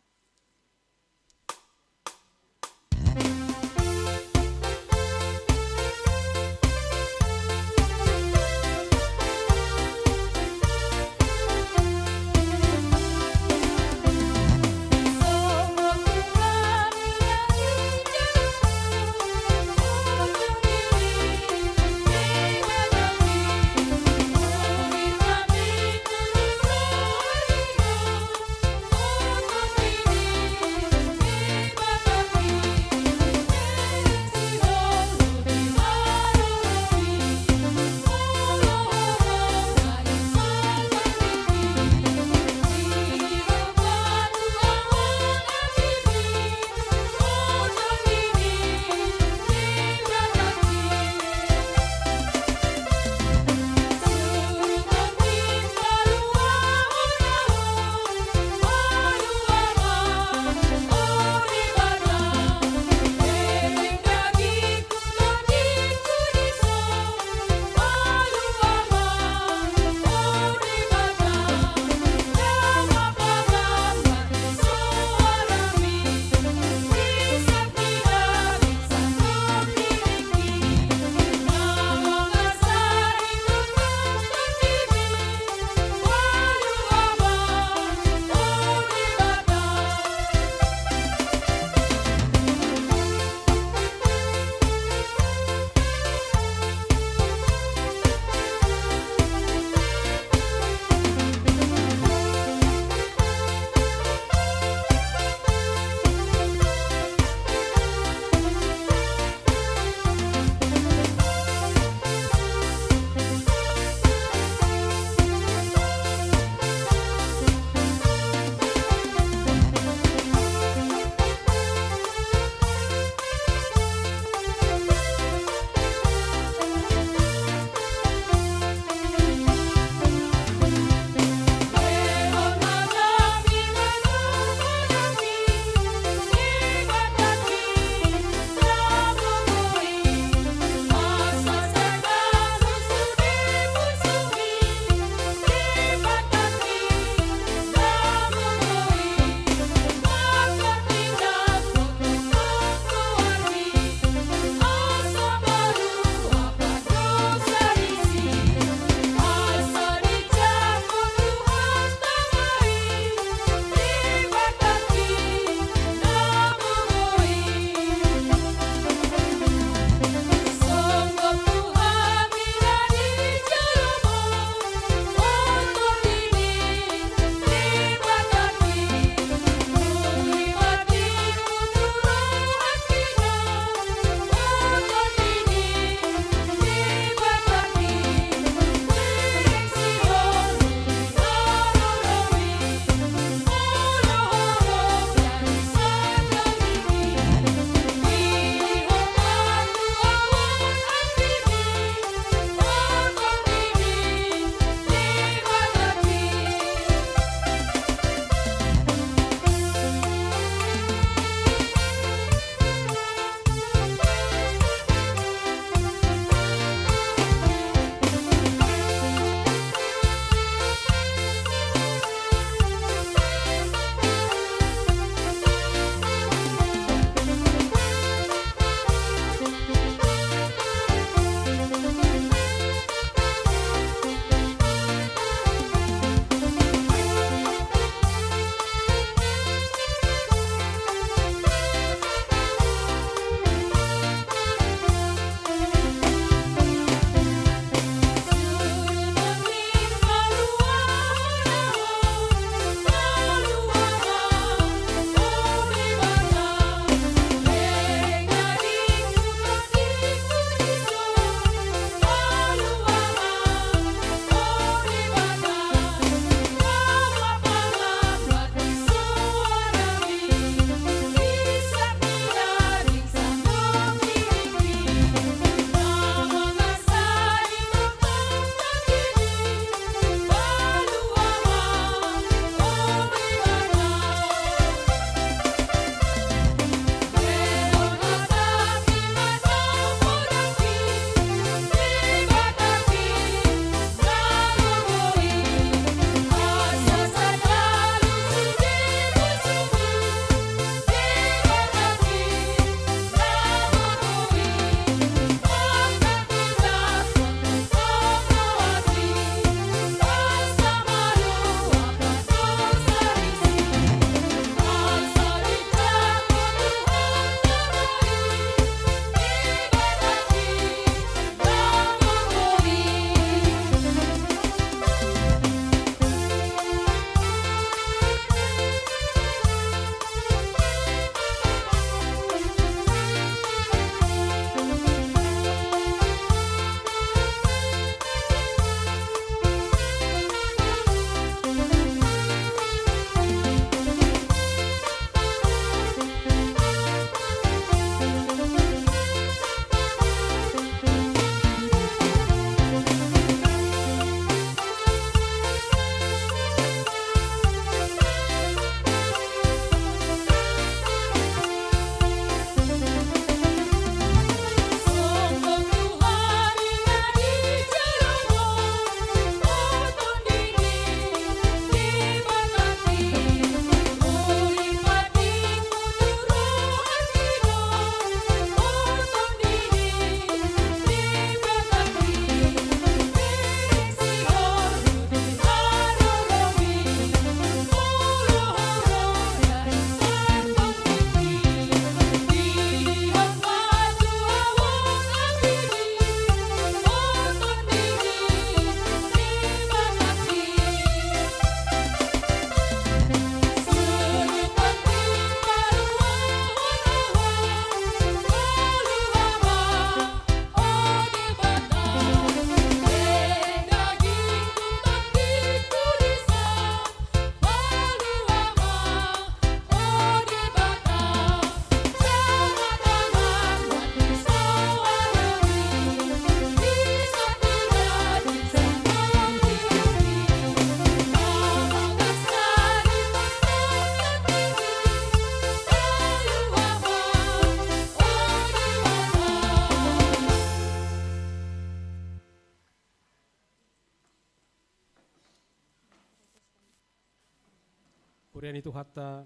Huria ni Tuhanta,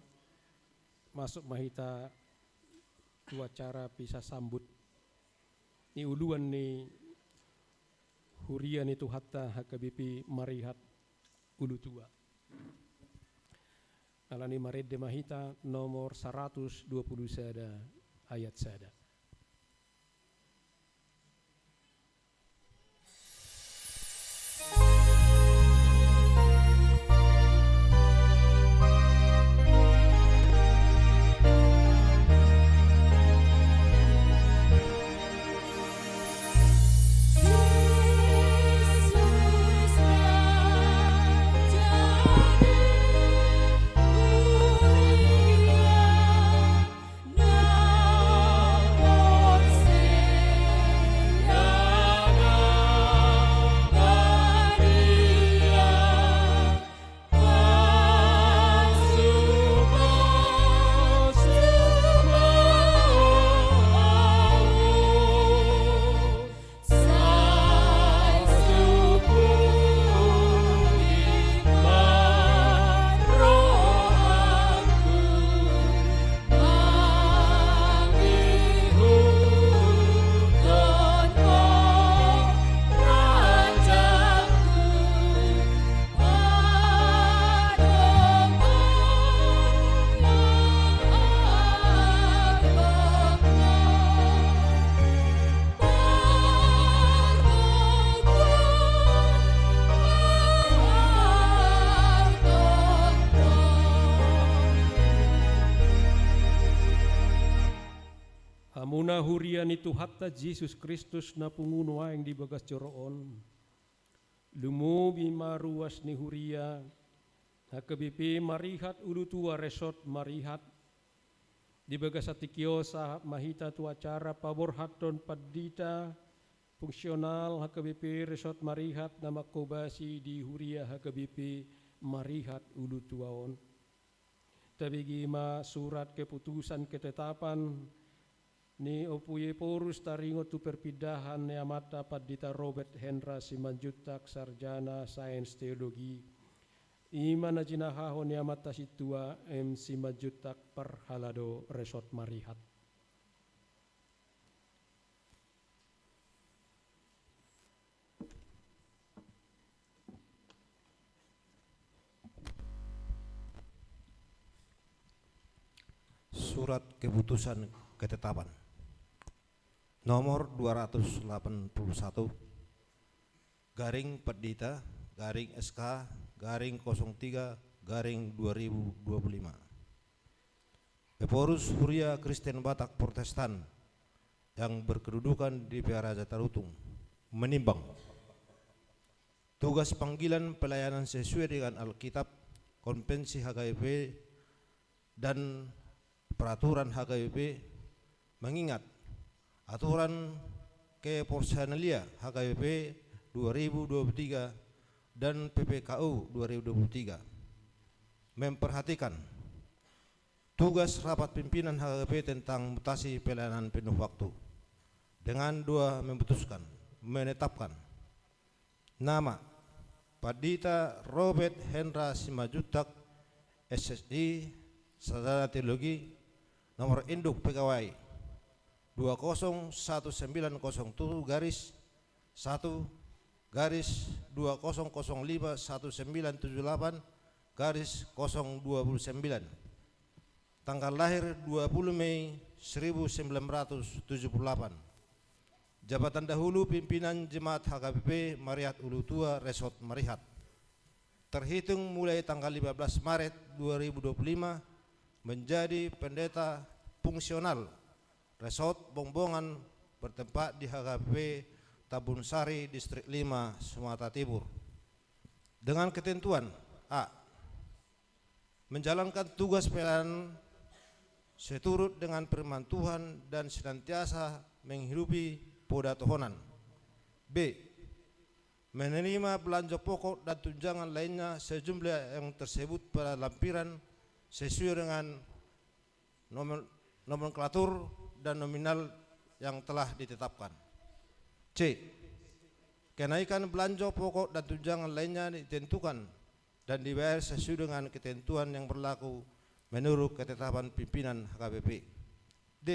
masuk ma hita tu acara misa sambut ni uluan ni huria ni Tuhanta H K B P Marihat Ulutua. Alani i marende ma hita nomor saratus dua pulu sada ayat sada. Hamuna huria ni Tuhanta Jesus Kristus na pungu nuaeng di bagas joro on. Lumobi ma ruas ni huria H K B P Marihat Ulutua Resort Marihat. Di bagasan tingki on sahat ma hita tu acara paborhathon pandita fungsional H K B P Resort Marihat na manghobasi di huria H K B P Marihat Ulutua on. Tabege ma surat keputusan ketetapan ni Ompu Ephorus taringot tu perpindahan ni amanta Pandita Robert Hendra Simanjuntak, sarjana sains teologi. I ma na jinahahon ni amanta sintua M Simanjuntak, parhalado Resort Marihat. Surat keputusan ketetapan nomor dua ratus delapan puluh satu, garing Pandita, garing S K, garing kosong tiga, garing dua ribu dua puluh lima. Ephorus Huria Kristen Batak Protestan yang berkedudukan di Pearaja Tarutung menimbang tugas panggilan pelayanan sesuai dengan Alkitab, Konvensi H K B P, dan Peraturan H K B P, mengingat Aturan Kepersonalian H K B P dua ribu dua puluh tiga dan P P K U dua ribu dua puluh tiga. Memperhatikan tugas rapat pimpinan H K B P tentang mutasi pelayanan penuh waktu dengan dua memutuskan, menetapkan nama Pandita Robert Hendra Simanjuntak, S S I, sarjana teologi, nomor induk pegawai dua kosong satu sembilan kosong tujuh garis satu garis dua kosong kosong lima satu sembilan tujuh delapan garis kosong dua puluh sembilan. Tanggal lahir dua puluh Mei seribu sembilan ratus tujuh puluh delapan. Jabatan dahulu pimpinan Jemaat H K B P Marihat Ulutua Resort Marihat. Terhitung mulai tanggal lima belas Maret dua ribu dua puluh lima menjadi pendeta fungsional Resort Bongbongan bertempat di H K B P Tambun Sari, Distrik lima, Sumatera Timur. Dengan ketentuan, A. Menjalankan tugas pelayanan seturut dengan firman Tuhan dan senantiasa menghidupi poda tohonan. B. Menerima belanja pokok dan tunjangan lainnya sejumlah yang tersebut pada lampiran sesuai dengan nomen-, nomenklatur dan nominal yang telah ditetapkan. C. Kenaikan belanja pokok dan tunjangan lainnya ditentukan dan dibayar sesuai dengan ketentuan yang berlaku menurut ketetapan pimpinan H K B P. D.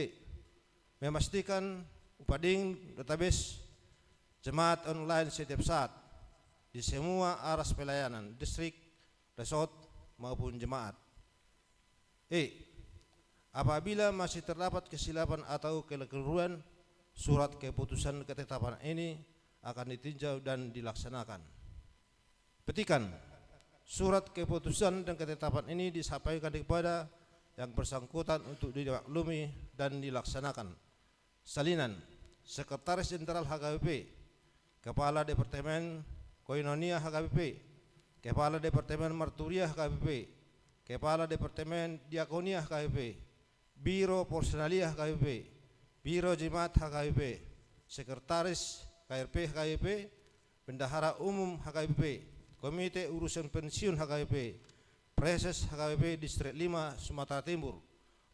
Memastikan upading database jemaat online setiap saat di semua aras pelayanan distrik, resort, maupun jemaat. E. Apabila masih terdapat kesilapan atau kekeliruan, surat keputusan ketetapan ini akan ditinjau dan dilaksanakan. Petikan, surat keputusan dan ketetapan ini disampaikan kepada yang bersangkutan untuk dimaklumi dan dilaksanakan. Salinan, Sekretaris Jenderal H K B P, Kepala Departemen Koinonia H K B P, Kepala Departemen Marturia H K B P, Kepala Departemen Diakonia H K B P, Biro Personalia H K B P, Biro Jemaat H K B P, Sekretaris K R P H K B P, Bendahara Umum H K B P, Komite Urusan Pensiun H K B P, Praeses H K B P Distrik lima Sumatera Timur,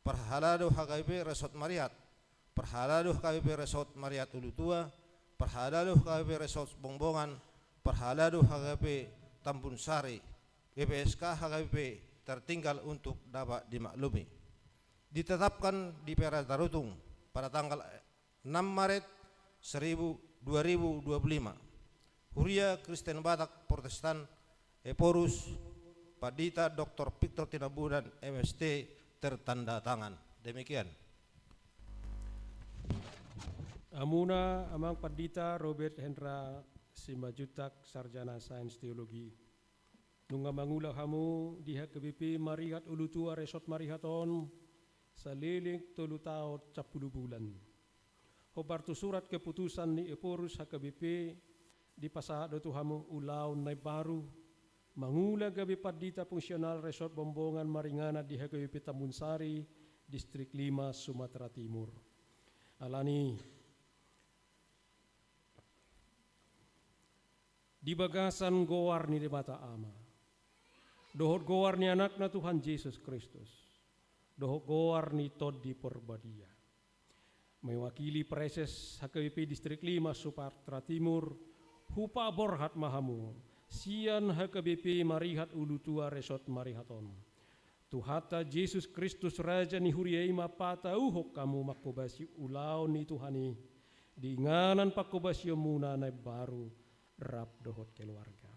Parhalado H K B P Resort Marihat, Parhalado H K B P Resort Marihat Ulutua, Parhalado H K B P Resort Bongbongan, Parhalado H K B P Tambunsari, P P S K H K B P tertinggal untuk dapat dimaklumi. Ditetapkan di Pera Tarutung pada tanggal enam Maret seribu, dua ribu dua puluh lima. Huria Kristen Batak Protestan Ephorus, Pandita Doktor Victor Tinambunan, M S T, tertanda tangan. Demikian. Hamuna Amang Pandita Robert Hendra Simanjuntak, Sarjana Sains Teologi. Nunga mangula hamu di H K B P Marihat Ulutua Resort Marihat on saleleng tolu taon sampulu bulan. Hombar tu surat keputusan ni Ephorus H K B P, dipasahat do tu hamu ulaon na imbaru, mangula gabe pandita fungsional Resort Bongbongan maringanan di H K B P Tambunsari, Distrik lima, Sumatera Timur. Alani di bagasan goar ni Debata Ama, dohot goar ni Anakna Tuhan Jesus Kristus, dohot goar ni Tondi Porbadia, mewakili Praeses H K B P Distrik lima Sumatera Timur, hupaborhat ma hamu sian H K B P Marihat Ulutua Resort Marihat on. Tuhanta Jesus Kristus, Raja ni Huria i ma patauhon hamu manghobasi ulaon ni Tuhan i, di inganan panghobasionmuna na imbaru rap dohot keluarga.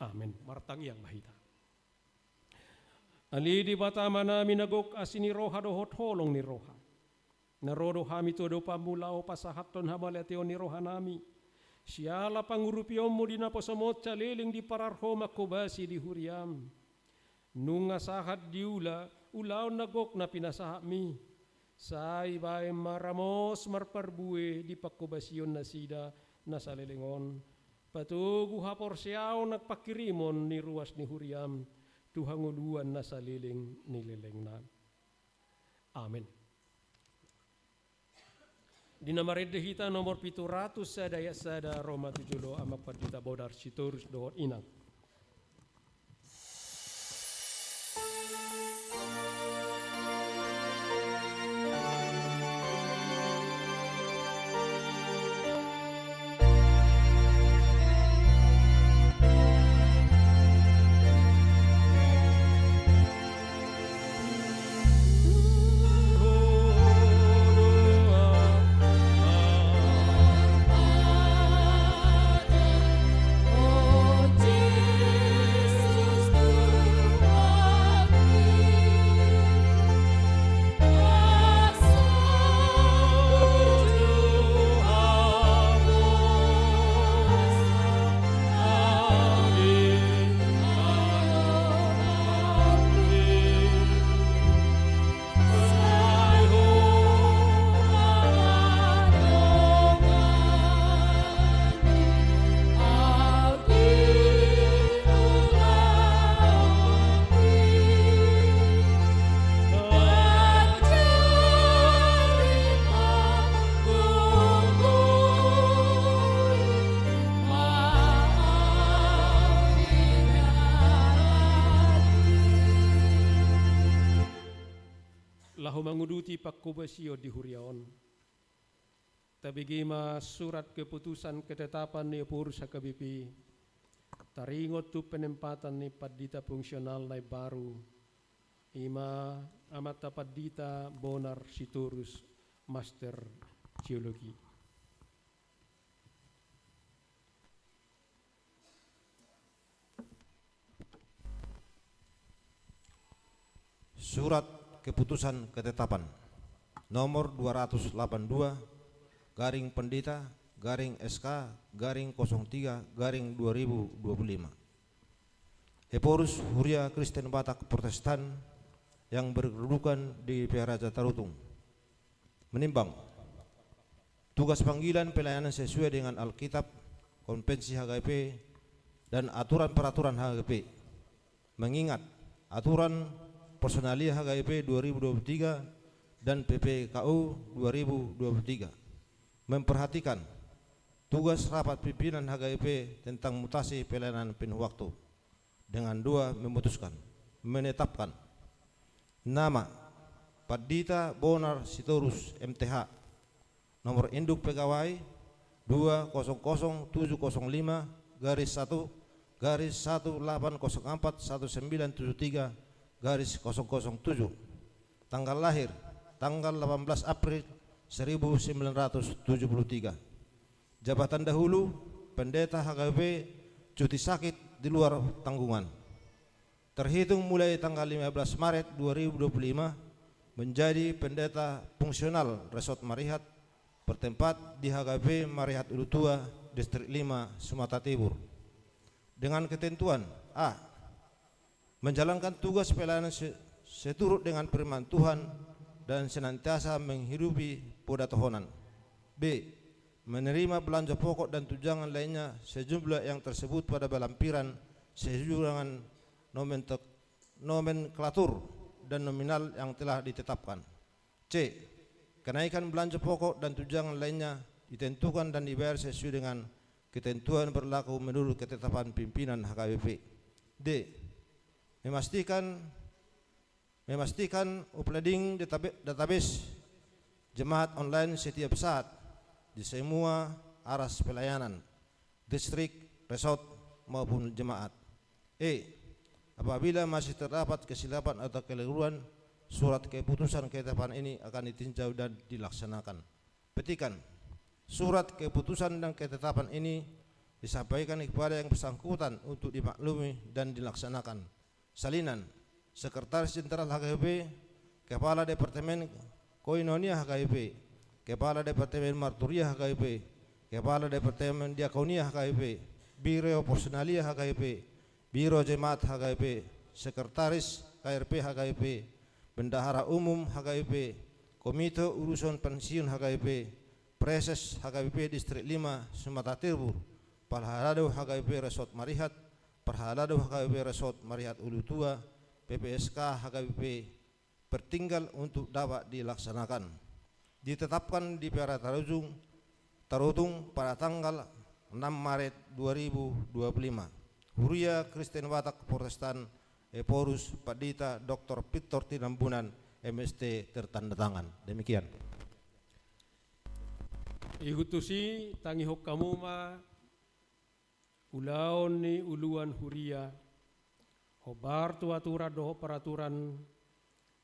Amen. Martangiang ma hita. Ale Debata Amanami na gok, asi ni roha dohot holong ni roha, na ro do hami tu adopanmu laho pasahathon hamauliateon ni rohanami, siala pangurupionmu di naposomon saleleng diparar Ho manghobasi di huriam. Nunga sahat diula ulaon na gok na pinasahatmi, sai bahen ma ramos marparbue di panghobasion nasida na saleleng on, patogu haporseaon nang panghirimon ni ruas ni huriam tu hangoluan na saleleng ni lelengna. Amen. Di na marende hita nomor pitu ratus sada ayat sada ro ma tu jolo Amang Pandita Bodar Sitorus dohot Inang. Laho manguduti panghobasion di huria on, tabege ma surat keputusan ketetapan ni Ephorus H K B P, Taringot tu penempatan ni pandita fungsional na imbaru, i ma Amanta Pandita Bonar Sitorus, Master Teologi. Surat Keputusan Ketetapan nomor dua ratus delapan dua, garing Pendeta, garing S K, garing kosong tiga, garing dua ribu dua puluh lima. Ephorus, Huria Kristen Batak Protestan yang berkedudukan di Pearaja Tarutung, menimbang tugas panggilan pelayanan sesuai dengan Alkitab, Konvensi H K B P, dan aturan peraturan H K B P, mengingat aturan personalia H K B P dua ribu dua puluh tiga dan P P K U dua ribu dua puluh tiga, memperhatikan tugas rapat pimpinan H K B P tentang mutasi pelayanan penuh waktu, dengan dua memutuskan, menetapkan nama Pandita Bonar Sitorus, M T H, nomor induk pegawai dua kosong kosong tujuh kosong lima garis satu garis satu delapan kosong empat satu sembilan tujuh tiga garis kosong kosong tujuh, tanggal lahir tanggal delapan belas April seribu sembilan ratus tujuh puluh tiga. Jabatan dahulu, Pendeta H K B P cuti sakit di luar tanggungan. Terhitung mulai tanggal lima belas Maret dua ribu dua puluh lima, menjadi Pendeta Fungsional Resort Marihat, bertempat di H K B P Marihat Ulutua, Distrik lima, Sumatera Timur. Dengan ketentuan: A. Menjalankan tugas pelayanan se-, seturut dengan firman Tuhan dan senantiasa menghidupi poda tohonan. B. Menerima belanja pokok dan tunjangan lainnya sejumlah yang tersebut pada lampiran sesuai dengan nomentek-, nomenklatur dan nominal yang telah ditetapkan. C. Kenaikan belanja pokok dan tunjangan lainnya ditentukan dan dibayar sesuai dengan ketentuan berlaku menurut ketetapan pimpinan H K B P. D. Memastikan, memastikan uploading databe-, database jemaat online setiap saat di semua aras pelayanan, distrik, resort, maupun jemaat. E. Apabila masih terdapat kesilapan atau kekeliruan, surat keputusan ketetapan ini akan ditinjau dan dilaksanakan. Petikan: surat keputusan dan ketetapan ini disampaikan kepada yang bersangkutan untuk dimaklumi dan dilaksanakan. Salinan: Sekretaris Jenderal H K B P, Kepala Departemen Koinonia H K B P, Kepala Departemen Marturia H K B P, Kepala Departemen Diakonia H K B P, Biro Personalia H K B P, Biro Jemaat H K B P, Sekretaris K R P H K B P, Bendahara Umum H K B P, Komite Urusan Pensiun H K B P, Praeses H K B P Distrik lima Sumatera Timur, Parhalado H K B P Resort Marihat, Parhalado H K B P Resort Marihat Ulutua, P P S K H K B P pertinggal untuk dapat dilaksanakan. Ditetapkan di Pearaja Tarutung, Tarutung pada tanggal enam Maret dua ribu dua puluh lima. Huria Kristen Batak Protestan, Ephorus, Pandita Doktor Victor Tinambunan, M S T, tertanda tangan. Demikian. Ihut tusi, tangihon hamu ma ulaon ni uluan huria, hombar tu aturan dohot peraturan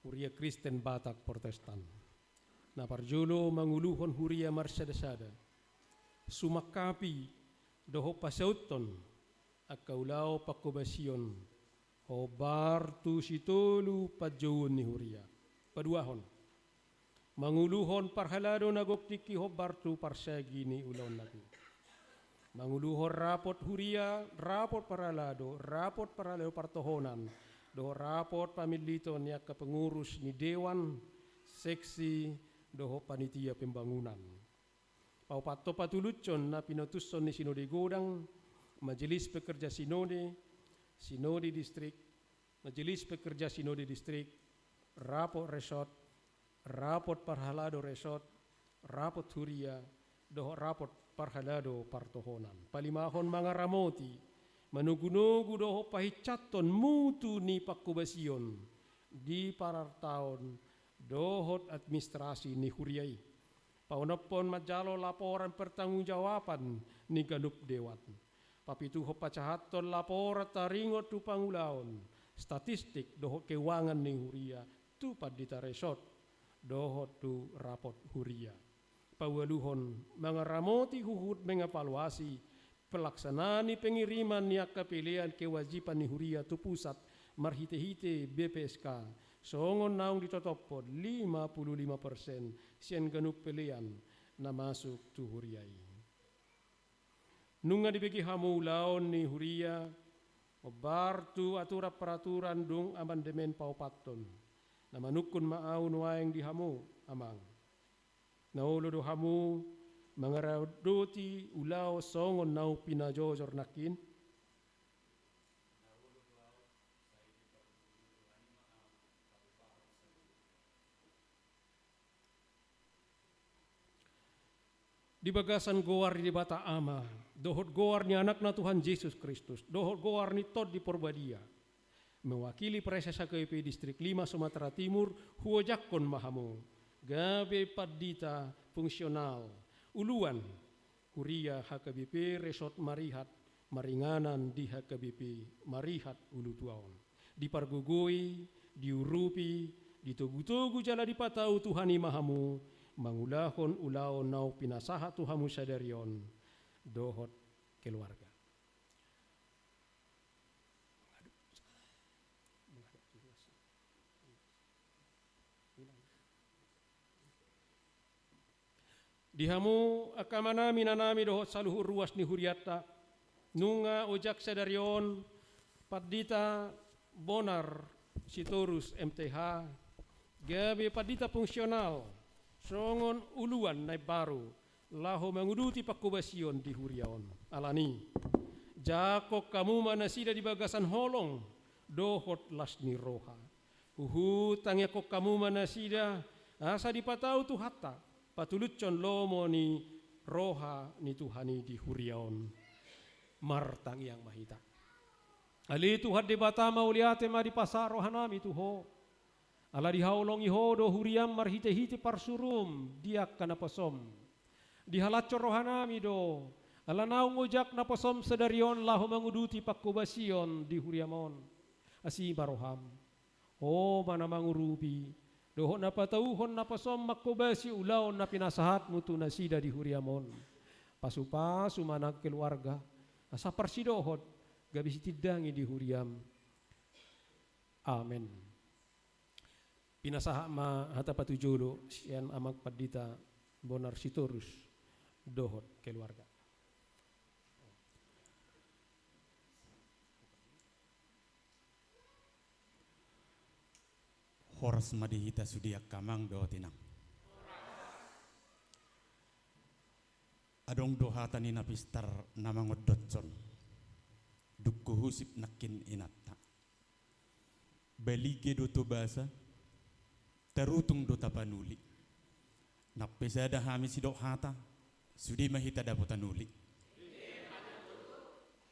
Huria Kristen Batak Protestan. Na parjolo, manguluhon huria marsadasada, sumangkapi dohot pasauthon angka ulaon panghobasion hombar tu sitolu panjouon ni huria. Paduahon, manguluhon parhalado na gok tingki hombar tu parsagi ni ulaon nangkin. Manguluhon rapot huria, rapot parhalado, rapot parhalado partohonan, dohot rapot pamilliton ni angka pengurus ni dewan, seksi, dohot panitia pembangunan. Paopathon, patoluhon na pinopuson ni sinode godang, majelis pekerja sinode, sinode distrik, majelis pekerja sinode distrik, rapot resort, rapot parhalado resort, rapot huria, dohot rapot parhalado partohonan. Palimahon, mangaramoti, manogunogu dohot pahinsathon mutu ni panghobasion di parartaon dohot administrasi ni huria i. Paonomhon, manjalo laporan pertanggungjawaban ni ganup dewan. Papituhon pasahathon laporan taringot tu pangulaon, statistik dohot keuangan ni huria tu pandita resort dohot tu rapot huria. Paualuhon, mangaramoti huhut mengevaluasi pelaksanaan ni pengiriman ni angka pelean kewajiban ni huria tu pusat marhitehite B P S K, songon naung ditotophon lima puluh lima persen sian ganup pelean na masuk tu huria i. Nunga dibege hamu ulaon ni huria, hombar tu aturan paraturan dung amandemen paopathon. Na manungkun ma ahu nuaeng di hamu, Amang. Na olo do hamu mangaradoti ulaon songon naung pinajojor nangkin? Di bagasan goar ni Debata Ama, dohot goar ni Anakna Tuhan Jesus Kristus, dohot goar ni Tondi Porbadia, mewakili Praeses H K B P Distrik lima Sumatera Timur, huojakhon ma hamu gabe pandita fungsional, uluan huria H K B P Resort Marihat, maringanan di H K B P Marihat Ulutua on. Dipargogoi, diurupi, ditogutogu jala dipatau Tuhan i ma hamu mangulahon ulaon naung pinasahat tu hamu sadari on dohot keluarga. Di hamu angka amanami, inanami dohot saluhut ruas ni hurianta, nunga ojak sadari on Pandita Bonar Sitorus M T H, gabe pandita fungsional songon uluan na imbaru laho manguduti pangkobasion di huria on. Alani, jangkon hamu ma nasida di bagasan holong dohot las ni roha. Huhut tangiangkon hamu ma nasida, asa dipatau Tuhanta patulushon lomo ni roha ni Tuhan i di huria on. Martangiang ma hita. Ale Tuhan Debata, mauliate ma dipasahat rohanami tu Ho. Ala dihaholongi Ho do huriam marhitehite parsuruum di angka naposom. Dihalashon rohanami do, ala naung ojak naposom sadari on laho manguduti pangkobasion di huriam on. Asi ma roham. Ho ma na mangurupi, dohot na patauhon naposom mangkobasi ulaon na pinasahatmu tu nasida di huriam on. Pasupasu ma nang keluarga, asa parsidohot, gabe sitindangi di huriam. Amen. Pinasahat ma hata patujolo sian Amang Pandita Bonar Sitorus dohot keluarga. Horas ma di hita sude angka amang dohot inang. Adong do hata ni na pistar na mangondoshon. Dung huhusip nangkin inanta. Balige do tobasa, tarutung do tapanuli. Nang pe sada hami sidok hata, sude ma hita dapotan uli.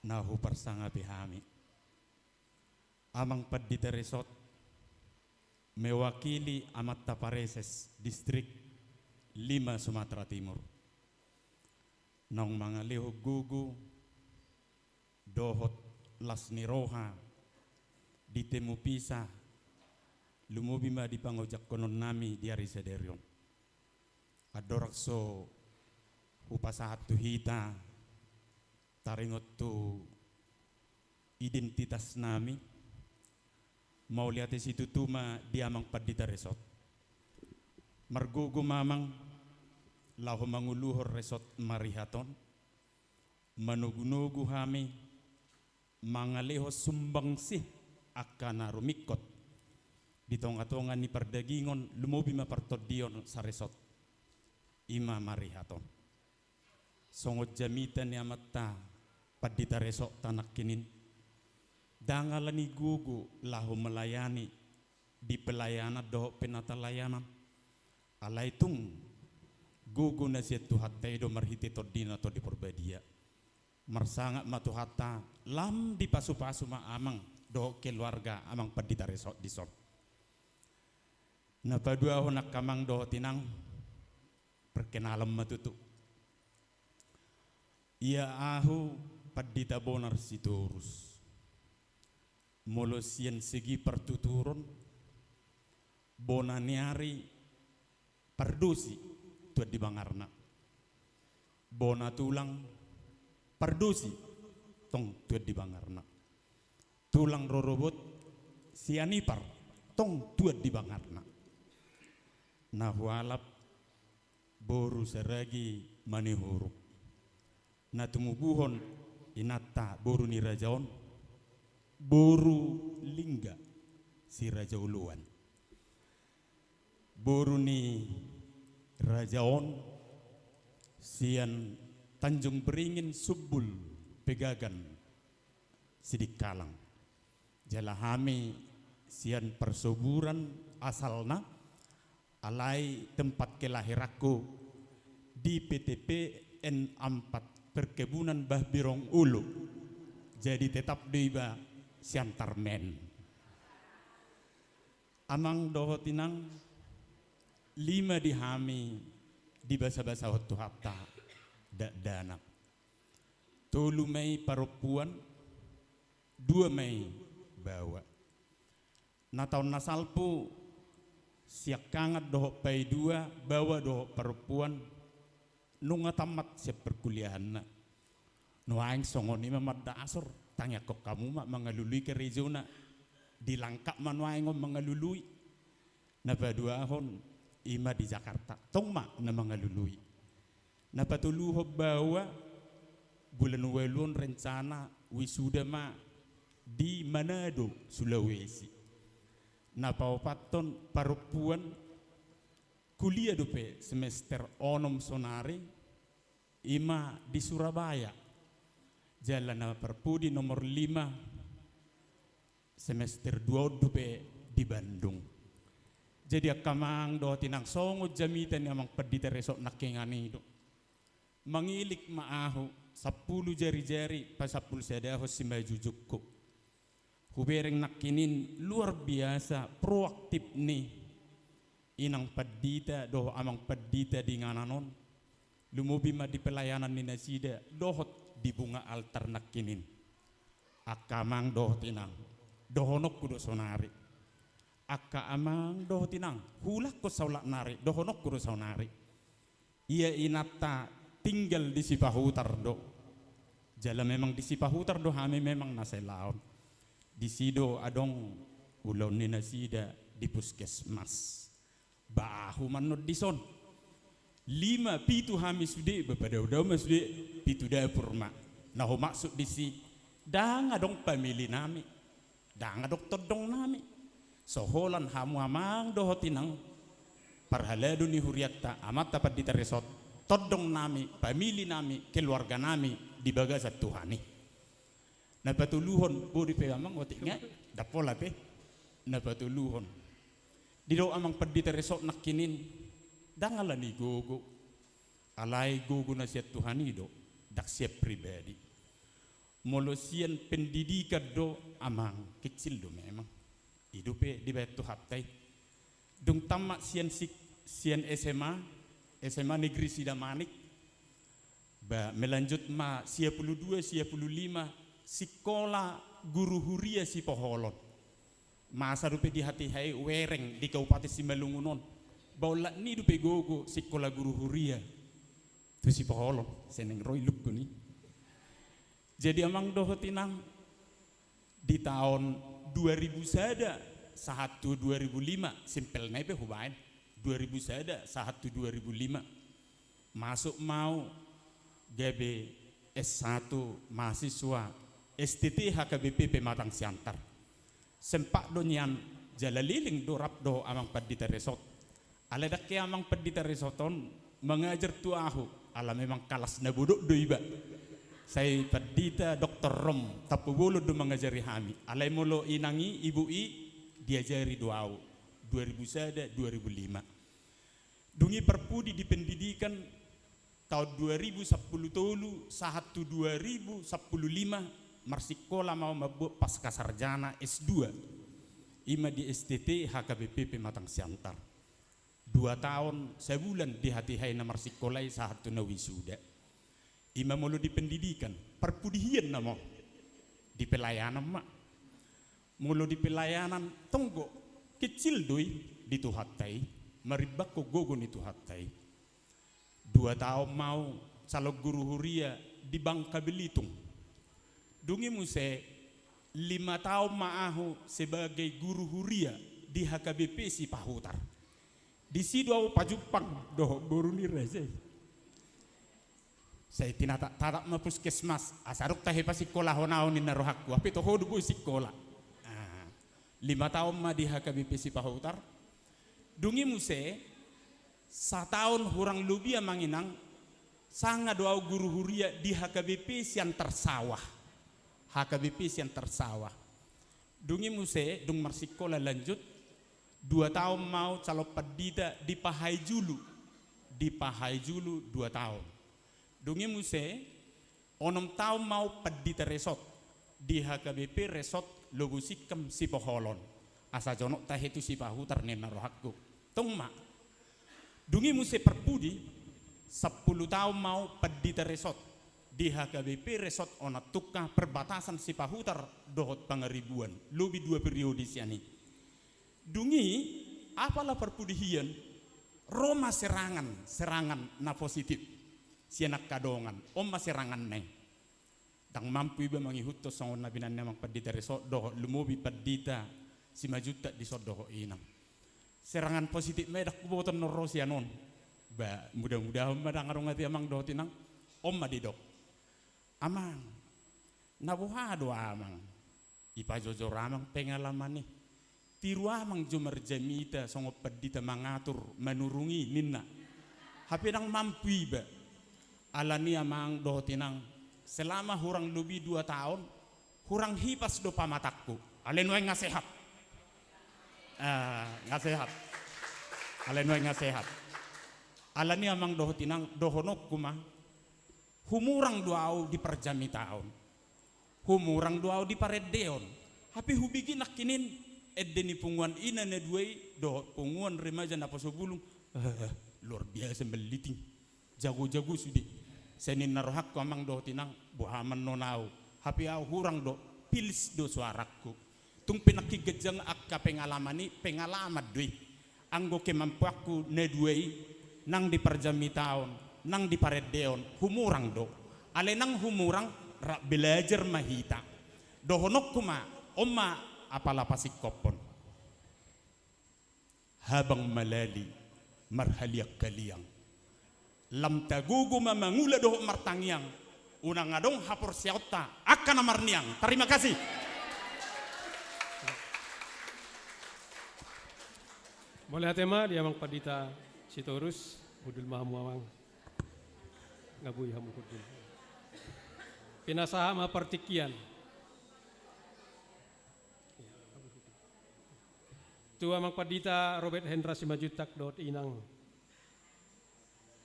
Na huparsangapi hami. Amang Pandita Resort, mewakili Amanta Praeses Distrik lima Sumatera Timur. Naung mangalehon gogo, dohot las ni roha, di tempo pisah, lumobi ma di pangojakkononnami di ari sadari on. Andorang so hupasahat tu hita, taringot tu identitasnami, mauliate situtu ma di Amang Pandita Resort. Margogo ma Amang, laho manguluhon Resort Marihat on, manogunogu hami, mangalehon sumbangsih angka na rumingkot, di tongatonga ni pardagingon lumobi ma partondion saresort, i ma Marihat on. Songon jamita ni Amanta Pandita Resort ta nangkin, ndang ala ni gogo laho melayani di pelayanan dohot penatalayanan. Alai tung gogo na sian Tuhanta i do marhite Tondina Tondi Porbadia. Marsangap ma Tuhanta, lam dipasupasu ma Amang dohot keluarga Amang Pandita Resort dison. Na paduahon angka amang dohot inang, perkenalan ma tutu. Ia ahu Pandita Bonar Sitorus. Molo sian segi partuturon, bona ni ari Pardosi, Tuan di Bangarna. Bona tulang, Pardosi, tong Tuan di Bangarna. Tulang rorobot, sian ipar, tong Tuan di Bangarna. Na hualap, boru Saragi Manihuruk. Na tumubuhon inanta boru ni raja on, boru Lingga, si Raja Oloan. Boru ni raja on sian Tanjung Beringin, Sumbul, Pegagan, Sidikalang. Jala hami sian Parsoburan asalna, alai tempat kelahiranku di P T P N empat Perkebunan Bah Birong Ulu. Jadi tetap do iba Siantar men. Amang dohot inang, lima di hami dibasabasahon Tuhanta dakdanak. Tolu ma i parompuan, dua ma i baoa. Na taon na salpu, siangkangan dohot paidua, baoa dohot parompuan, nunga tammat sian perkuliahanna. Nuaeng songon i ma mandasor, tangiangkon hamu ma mangalului karejona. Di Langkat ma nuaeng on mangalului. Na paduahon, i ma di Jakarta, tong ma na mangalului. Na patoluhon baoa, bulan ualu on rencana wisuda ma di Manado, Sulawesi. Na paopathon parompuan, kuliah dope semester onom sonari, i ma di Surabaya. Jala na parpudi nomor lima, semester dua on dope di Bandung. Jadi angka amang dohot inang, songon jamita ni amang pandita resort nangkiningan i do. Mangilik ma ahu, sampulu jarijari pasampulu sadahon simanjujungku. Hubereng nangkinin luar biasa proaktif ni inang pandita dohot amang pandita di inganan on. Lumobi ma di pelayanan ni nasida dohot di bunga altar nangkinin. Angka amang dohot inang, dohononku do sonari. Angka amang dohot inang, huulakhon saulak nari, dohononku do sonari. Ia inanta tinggal di Sipahutar do. Jala memang di Sipahutar do hami memang na sai laon. Disi do adong ulaon ni nasida di puskesmas. Ba ahu ma annon dison. Lima, pitu hami sude, ba padaodao ma sude, pitu dapur ma. Na humaksud disi, ndang adong pamili nami. Ndang adong tondong nami. So holan hamu amang dohot inang, parhalado ni hurianta, amanta pandita resort, tondong nami, pamili nami, keluarga nami di bagasan Tuhan i. Na patoluhon, bodi pe amang otik nga, ndang pola pe. Na patoluhon, didok amang pandita resort nangkinin, ndang ala ni gogo. Alai gogo na sian Tuhan i do, ndang sian pribadi. Molo sian pendidikan do amang, kecil do memang. I dope dibaen Tuhanta i. Dung tammat sian sik-, sian S M A, S M A Negeri Sidamanik. Ba, melanjut ma sia pulu dua, sia pulu lima, sikola guru huria Sipoholon. Masa dope di hatiha i wereng di Kabupaten Simalungun on. Ba olat ni dope gogo sikola guru huria. Tu Sipoholon, sai naeng ro ilungkon i. Jadi amang dohot inang, di taon dua ribu sada sahat tu dua ribu lima, simpel nai pe hubaen, dua ribu sada sahat tu dua ribu lima, masuk ma au gabe S satu mahasiswa S T T H K B P Pematang Siantar. Sempat do nian jala leleng do rap dohot amang pandita resort. Alai ndang hea amang pandita resort on mangajar tu ahu, ala memang kalas na bodok do iba. Sai pandita doktor rom, tampubolon do mangajari hami. Alai molo inang i, ibu i, diajari do ahu, dua ribu sada, dua ribu lima. Dung i parpudi di pendidikan, taon dua ribu sampulu tolu sahat tu dua ribu sampulu lima, marsikola ma au mambuat pasca sarjana S dua. I ma di S T T H K B P Pematang Siantar. Dua taon sabulan di hatiha i na marsikola i sahat tu na wisuda. Ima molo di pendidikan, parpudi hian nama on. Di pelayanan ma. Molo di pelayanan, tonggo, kecil do i di Tuhanta i, marimbangkon gogo ni Tuhanta i. Dua taon ma au calon guru huria di Bangka Belitung. Dung i muse lima taon ma ahu sebagai guru huria di H K B P Sipahutar. Disi do au pajumpang dohot boru ni raja i. Sai tinatak-tatak ma puskesmas, asa dung tahe pasingkolahon au ninna rohangku, hape toho do boi singkola. Ah, lima taon ma di H K B P Sipahutar. Dung i muse, sataon hurang lobi amang inang, sanga do au guru huria di H K B P Siantar Sawah. H K B P Siantar Sawah. Dung i muse, dung marsingkola lanjut, dua taon ma au calon pandita di Pahai Julu. Di Pahai Julu dua taon. Dung i muse, onom taon ma au pandita resort di H K B P Resort Lobu Singkam Sipoholon. Asa jonok tahe tu Sipahutar ninna rohangku. Tung ma. Dung i muse parpudi, sampulu taon ma au pandita resort di H K B P Resort Onan Tungka perbatasan Sipahutar dohot Pangaribuan, lobi dua periode sian i. Dung i, apala parpudi hian, ro ma serangan, serangan na positif sian angka dongan, on ma seranganna i. Ndang mampu iba mangihuthon songon na binahen ni amang pandita resort dohot lumobi pandita Simanjuntak dison dohot inang. Serangan positif ma i, ndang huboto annon ro sian on. Ba, mudah-mudahon ma ndang adong ate amang dohot inang. On ma didok. Amang, na boha do amang? Ipajojor amang pengalaman i. Tiru amang jo marjamita songon pandita mangatur manurung i ninna. Hape ndang mampu iba. Alani amang dohot inang, selama hurang lobi dua taon, hurang hipas do pamatangku. Alai nuaeng nga sehat. Ah, nga sehat. Alai nuaeng nga sehat. Alani amang dohot inang, dohononku ma. Humurang do au di parjamitaon. Humurang do au di parendeon. Hape hubege nangkin ende ni punguan ina na dua i dohot punguan remaja Naposobulung. Eh, luar biasa melliting. Jago-jago sude. Sai ninna rohangku amang dohot inang, boha ma annon au. Hape au hurang do, pilis do suarangku. Tung pe nangkin ganjang angka pengalaman i, pengalaman do i. Anggo kemampuanku na dua i, nang di parjamitaon, nang di parendeon, humurang do. Alai nang humurang, rap belajar ma hita. Dohononku ma, on ma apala pasingkophon. Habang malali, marhaliang-haliang. Lam tagogo ma mangula dohot martangiang, unang adong haporseaonta angka na marniang. Tarima kasih. Mauliate ma di amang pandita Sitorus, hundul ma hamu amang. Nga boi hamu hundul. Pinasahat ma partingkian. Tu amang pandita Robert Hendra Simanjuntak dohot inang.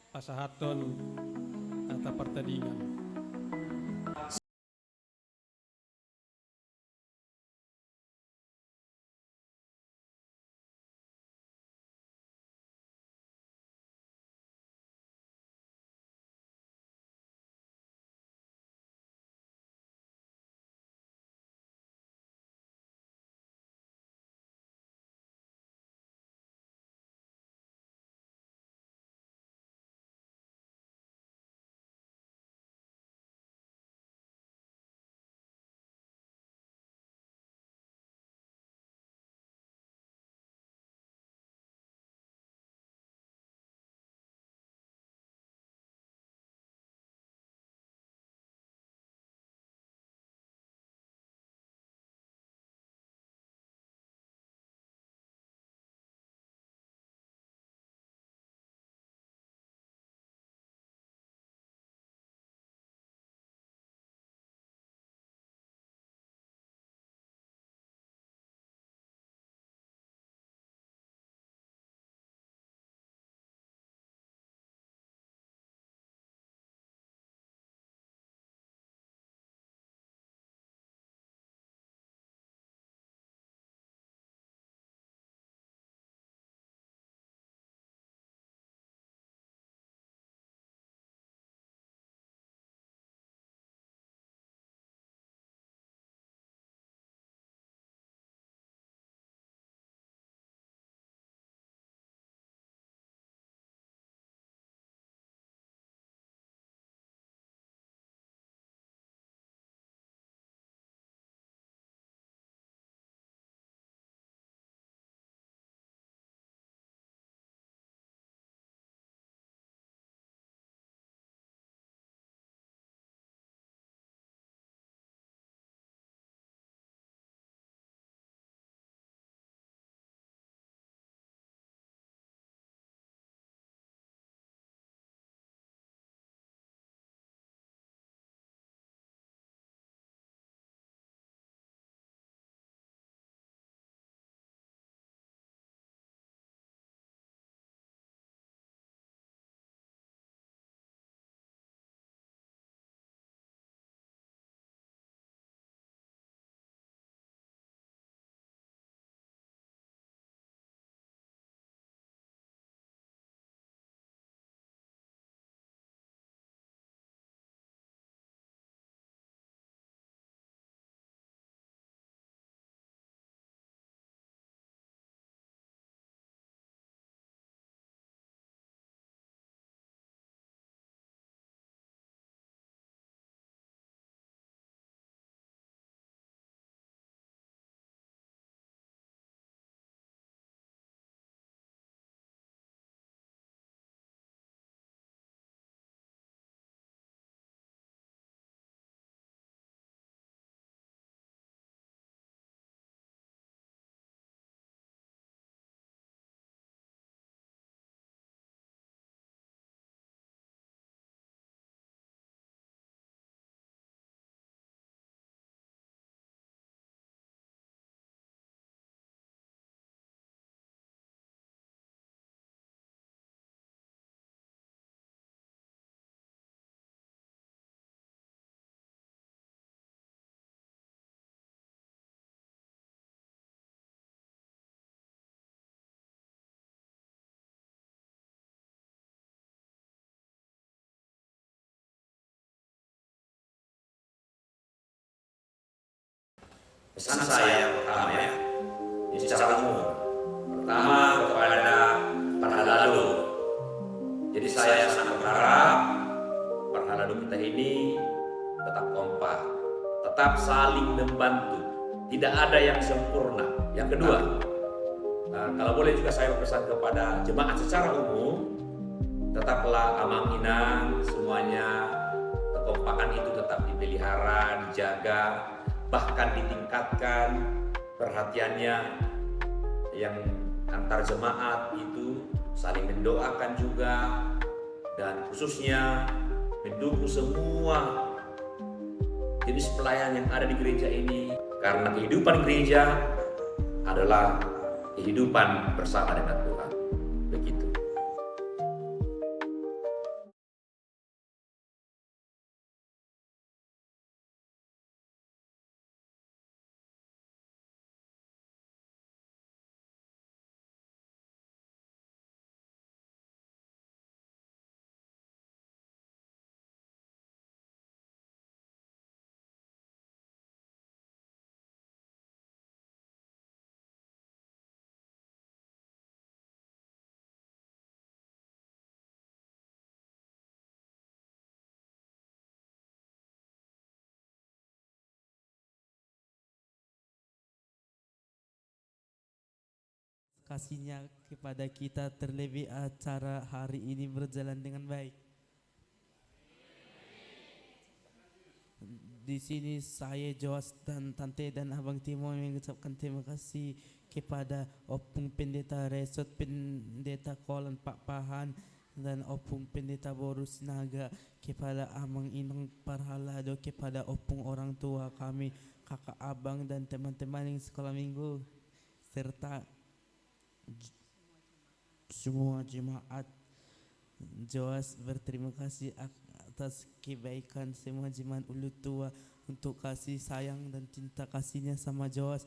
Pasahathon hata partadingan. Pesan saya yang pertama, ya, ini secara umum. Pertama, kepada parhalado. Jadi, saya sangat berharap parhalado kita ini tetap kompak, tetap saling membantu. Tidak ada yang sempurna. Yang kedua, nah, kalau boleh juga saya berpesan kepada jemaat secara umum, tetaplah amang inang semuanya, kekompakan itu tetap dipelihara, dijaga, bahkan ditingkatkan perhatiannya yang antar jemaat itu, saling mendoakan juga, dan khususnya mendukung semua jenis pelayanan yang ada di gereja ini, karena kehidupan gereja adalah kehidupan bersama dengan Tuhan. Begitu. Kasihnya kepada kita, terlebih acara hari ini berjalan dengan baik. Di sini saya, Joas, dan Tante dan Abang Timo mengucapkan terima kasih kepada Ompung Pendeta Resot, Pendeta Kolan Pakpahan, dan Ompung Pendeta Boru Sinaga, kepada Amang Inang Parhalado, kepada Ompung orang tua kami, kakak, abang, dan teman-teman yang sekolah minggu, serta j-, semua jemaat. Joas berterima kasih ak-, atas kebaikan semua jemaat Ulu Tua untuk kasih sayang dan cinta kasihnya sama Joas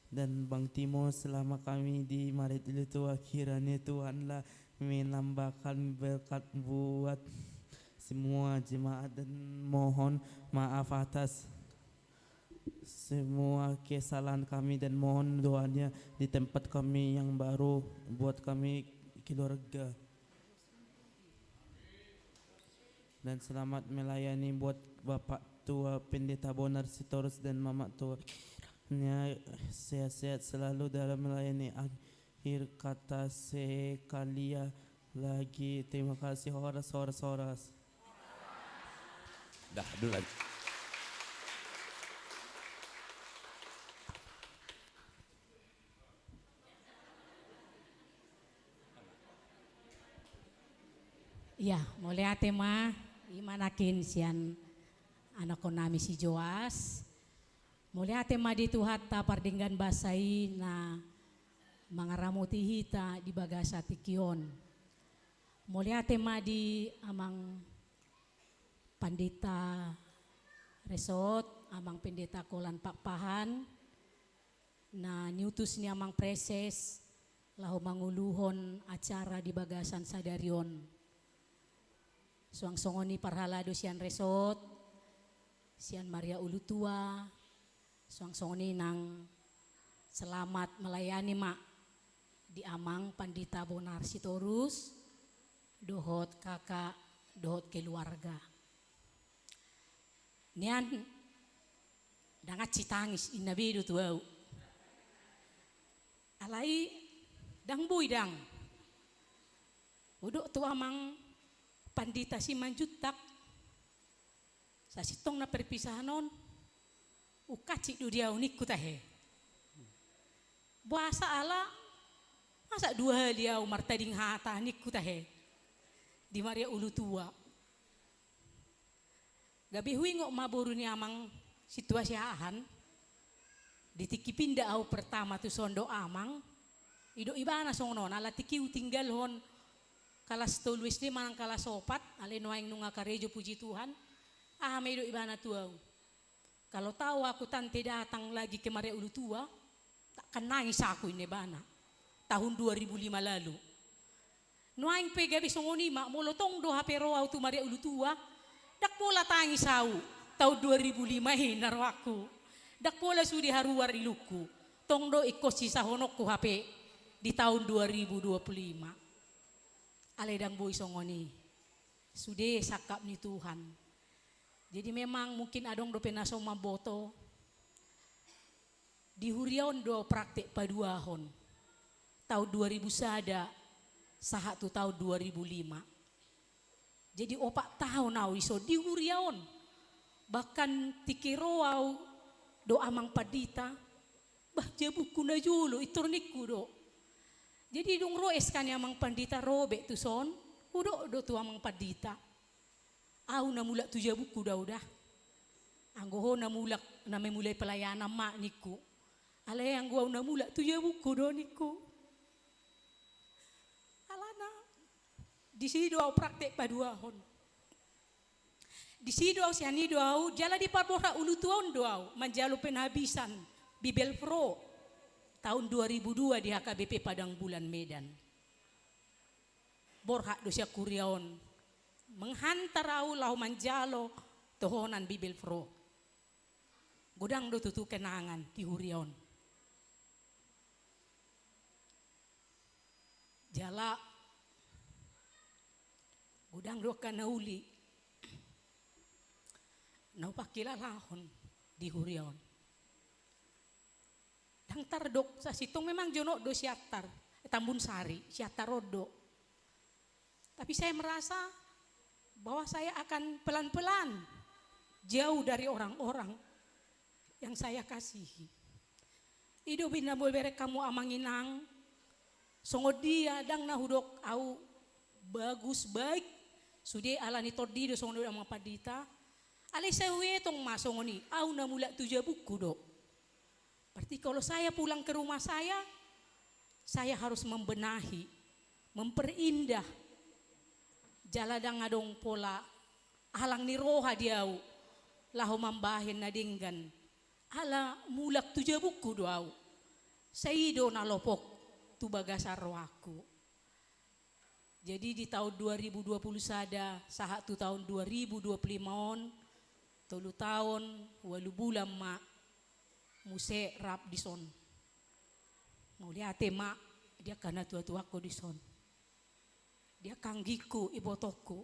dan Bang Timo selama kami di Marit Ulu Tua. Kiranya Tuhanlah menambahkan berkat buat semua jemaat dan mohon maaf atas semua kesalahan kami dan mohon doanya di tempat kami yang baru buat kami keluarga. Dan selamat melayani buat Bapak Tua Pendeta Bonar Sitorus dan Mama Tua. Kiranya sehat-sehat selalu dalam melayani. Akhir kata, sekali lagi terima kasih, horas, horas, horas. Dah, dulu lagi. Ia, mauliate ma, i ma nangkin sian anakkonnami si Joas. Mauliate ma di Tuhanta pardenggan basa i na mangaramoti hita di bagasan tingki on. Mauliate ma di Amang Pandita Resot, Amang Pendeta Kolan Pakpahan, na niutus ni Amang Preses laho manguluhon acara di bagasan sadari on. Suang songon i parhalado sian Resot, sian Maria Ulutua, suang songon i nang selamat melayani ma di Amang Pandita Bonar Sitorus, dohot kakak, dohot keluarga. Nian, ndang sitangis, inna be do tu au. Alai, ndang boi ndang. Hudok tu Amang Pandita Simanjuntak. Sasintongna perpisahan on, ungkasik do di au ningku tahe. Boasa ala, masa dua hali au martading hata ningku tahe. Di Maria Ulutua. Gabe huingot ma boru ni Amang situasi ahan. Di tingki pinda au pertama tu son do Amang. Idok ibana songon on, ala tingki hutinggalhon kalas tolu S D manang kalas opat, alai nuaeng nunga karejo, puji Tuhan. Aha ma idok ibana tu au. Kalau tahu aku Tante datang lagi ke Maria Ulutua, takkan nangis aku, inna ibana. Tahun dua ribu lima lalu. Nuaeng pe gabe songon i ma, molo tong do hape ro au tu Maria Ulutua, ndang pola tangis au. Tahun dua ribu lima i na rohangku. Ndang pola sude haruar ilungku, tong do ingkon sisahononku hape di taon dua ribu dua puluh lima. Alai ndang boi songon i. Sude sangkap ni Tuhan. Jadi memang mungkin adong dope na so mamboto. Di huria on do praktek paduahon. Taon dua ribu sada sahat tu taon dua ribu lima. Jadi opat taon au dison di huria on. Bahkan tingki ro au do amang pandita, bah, jabungku na jolo, pintor ningku do. Jadi dung ro S K ni amang pandita, ro be tuson, hudok do tu amang pandita. Au na mulak tu jabungku do au da. Anggo ho na mulak, na memulai pelayanan ma ningku. Alai anggo au na mulak tu jabungku do ningku. Alana disi do au praktek paduahon. Disi do au, sian i do au, jala diparborhat ulutua on do au manjalo penghabisan Bibelvrouw taon dua ribu dua di H K B P Padang Bulan Medan. Borhat do sian huria on menghantar au laho manjalo tohonan Bibelvrouw. Godang do tutu kenangan di huria on. Jala godang do angka na uli na hupangkilalahon di huria on. Ndang tardok, sasintong memang jonok do Siantar, eh, Tambun Sari, Siantar on do. Tapi saya merasa bahwa saya akan pelan-pelan jauh dari orang-orang yang saya kasihi. I do umbahen na hubereng hamu amang inang, songon dia ndang na hudok au bagus, baik, sude ala ni tondi do songon dia amang pandita. Alai sai huetong ma songon i, au na mulak tu jabungku do. Berarti kalau saya pulang ke rumah saya, saya harus membenahi, memperindah. Jala ndang adong pola alang ni roha di au laho mambahen na denggan. Ala mulak tu jabungku do au. Sai i do na lopok tu bagasan rohangku. Jadi di taon dua ribu dua puluh sada sahat tu taon dua ribu dua puluh lima on, tolu taon ualu bulan ma muse rap dison. Mauliate ma di angka natuatuangku dison, di angka anggingku, ibotongku,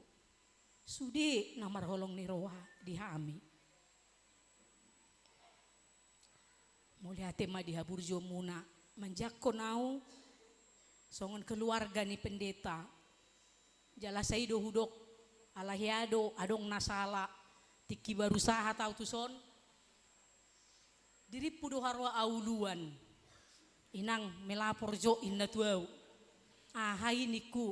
sude na marholong ni roha di hami. Mauliate ma di haburjuonmuna manjangkon au songon keluarga ni pendeta. Jala sai do hudok, ala hea do adong na sala, tingki baru sahat au tuson. Dirimpu do haroa au uluan. Inang, melapor jo, inna tu au. Aha i ningku.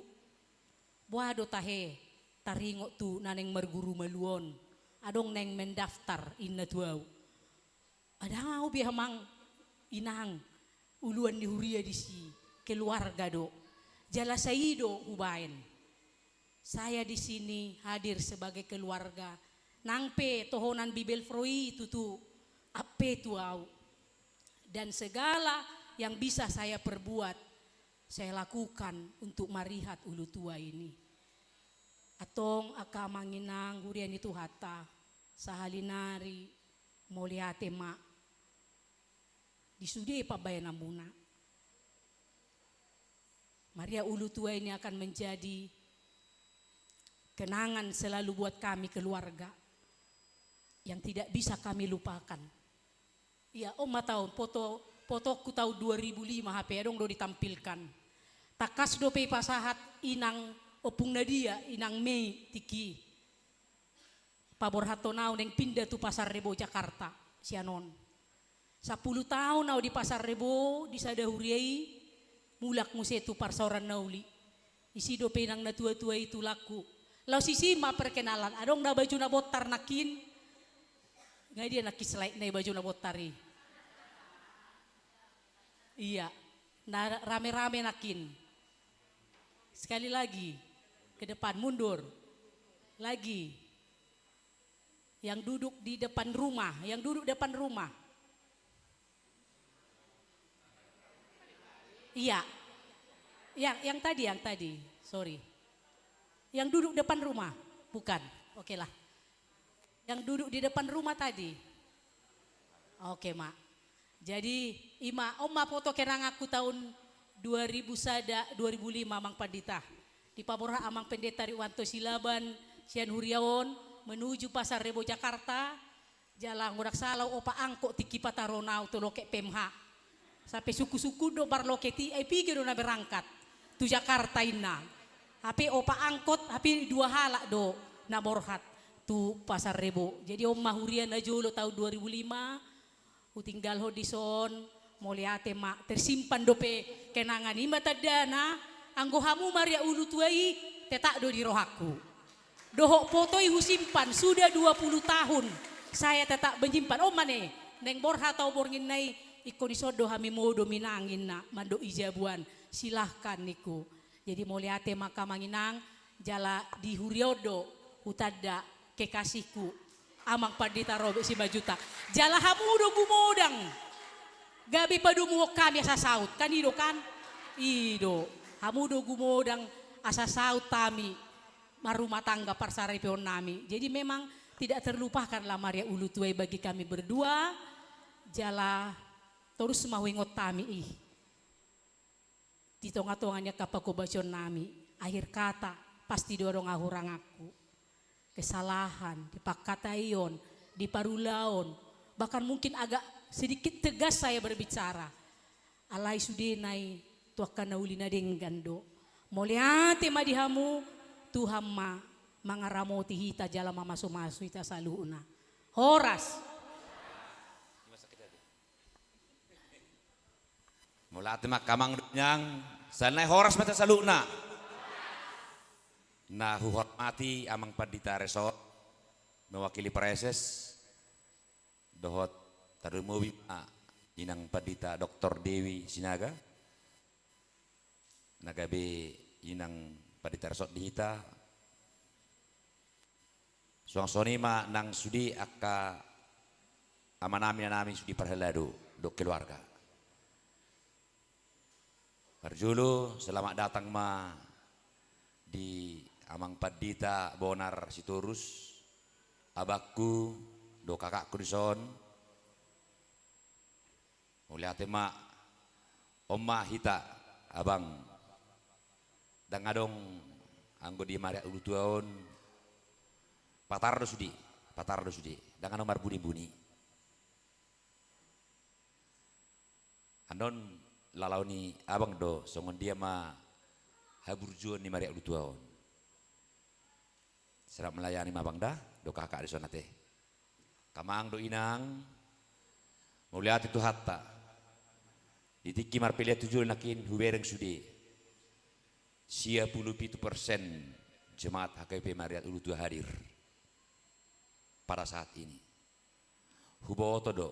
Boha do tahe taringot tu na naeng marguru malu on. Adong naeng mendaftar, inna tu au. Ndang au be amang inang uluan ni huria disi, keluarga do. Jala sai i do hubaen. Saya di sini hadir sebagai keluarga. Nang pe tohonan Bibelvrouw i tutu ampe tu au. Dan segala yang bisa saya perbuat, saya lakukan untuk marihat ulutua ini. Antong angka amang inang huria ni Tuhanta, sahali nari mauliate ma di sude pambaenanmuna. Marihat ulutua ini akan menjadi kenangan selalu buat kami keluarga yang tidak bisa kami lupakan. Ia, on ma taon, foto, fotoku taon dua ribu lima hape adong do ditampilkan. Tangkas dope ipasahat inang ompung Nadia, inang Mei, tingki paborhathon au naeng pinda tu Pasar Rebo Jakarta, sian on. Sampulu taon au di Pasar Rebo, di sada huria i, mulak muse tu parsaoran na uli. Disi dope inang natuatua i tulangku. Laos disi ma perkenalan, adong na baju na bontar nangkin. Nga dia nangkin slide na i baju na bontar i. Iya, na ramerame nangkin. Sekali lagi, ke depan, mundur. Lagi. Yang duduk di depan rumah, yang duduk depan rumah. Iya. Yang, yang tadi, yang tadi. Sorry. Yang duduk depan rumah, bukan. Oke lah. Yang duduk di depan rumah tadi. Oke ma. Jadi ima on ma foto kenanganku tahun dua ribu sada, dua ribu lima, Amang Pandita. Dipaborhat Amang Pendeta Rikwanto Silaban sian huria on menuju Pasar Rebo Jakarta. Jala anggo ndang sala opat angkot tingki patarona au tu loket P M H. Sampe sungkun-sungkun do marloket i, ai piga do na berangkat tu Jakarta inna. Hape opat angkot, hape dua halak do na borhat tu Pasar Rebo. Jadi on ma huria na jolo tahun dua ribu lima, hutinggalhon dison, mauliate ma, tersimpan dope kenangan i. Ima tandana, anggo hamu Maria Ulutua i tetap do di rohangku. Dohot foto i husimpan, sudah dua puluh tahun saya tetap menyimpan. On ma ne, naeng borhat au borngin na i, ingkon dison do hami modom inang inna, mandok i jabuan. Silahkan ningku. Jadi mauliate ma angka amang inang, jala di huria on do hutanda kekasihku Amang Pandita Robert Simanjuntak. Jala hamu do gumodang gabe padomuhon hami asa saut, kan i do kan? I do. Hamu do gumodang asa saut hami marumah tangga parsaripeon nami. Jadi memang tidak terlupakanlah Maria Ulutua i bagi kami berdua. Jala torus ma huingot hami i. Di tonga-tonga ni angka panghobasion nami, akhir kata pasti do adong hahuranganku. Kesalahan, di pangkataion, di parulaon, bahkan mungkin agak sedikit tegas saya berbicara. Alai sudena i tu angka na uli na denggan do. Mauliate ma di hamu, Tuhan ma mangaramoti hita jala mamasu-masu hita saluhutna. Horas. Mauliate ma angka amang dohot inang, saonari horas ma hita saluhutna. Na huhormati Amang Pandita Resort, mewakili Praeses, dohot tarlumobi ma Inang Pandita Doktor Dewi Sinaga, na gabe Inang Pandita Resort di hita, suang songon i ma nang sude angka amanami, inanami sude parhalado dohot keluarga. Parjolo, selamat datang ma di Amang Pandita Bonar Sitorus, abangku dohot kakakku dison. Mauliate ma, on ma hita, abang. Ndang adong anggo di Maria Ulutua on, patar do sude, patar do sude. Ndang adong marbuni-buni. Annon laho ni abang do, songon dia ma haburjuon ni Maria Ulutua on. Selamat melayani ma abang da, dohot kakak dison ate. Angka amang dohot inang, mauliate Tuhanta. Di tingki marpelean tu jolo nangkin hubereng sude. Sia pulu pitu persen jemaat H K B P Maria Ulutua hadir pada saat ini. Huboto do.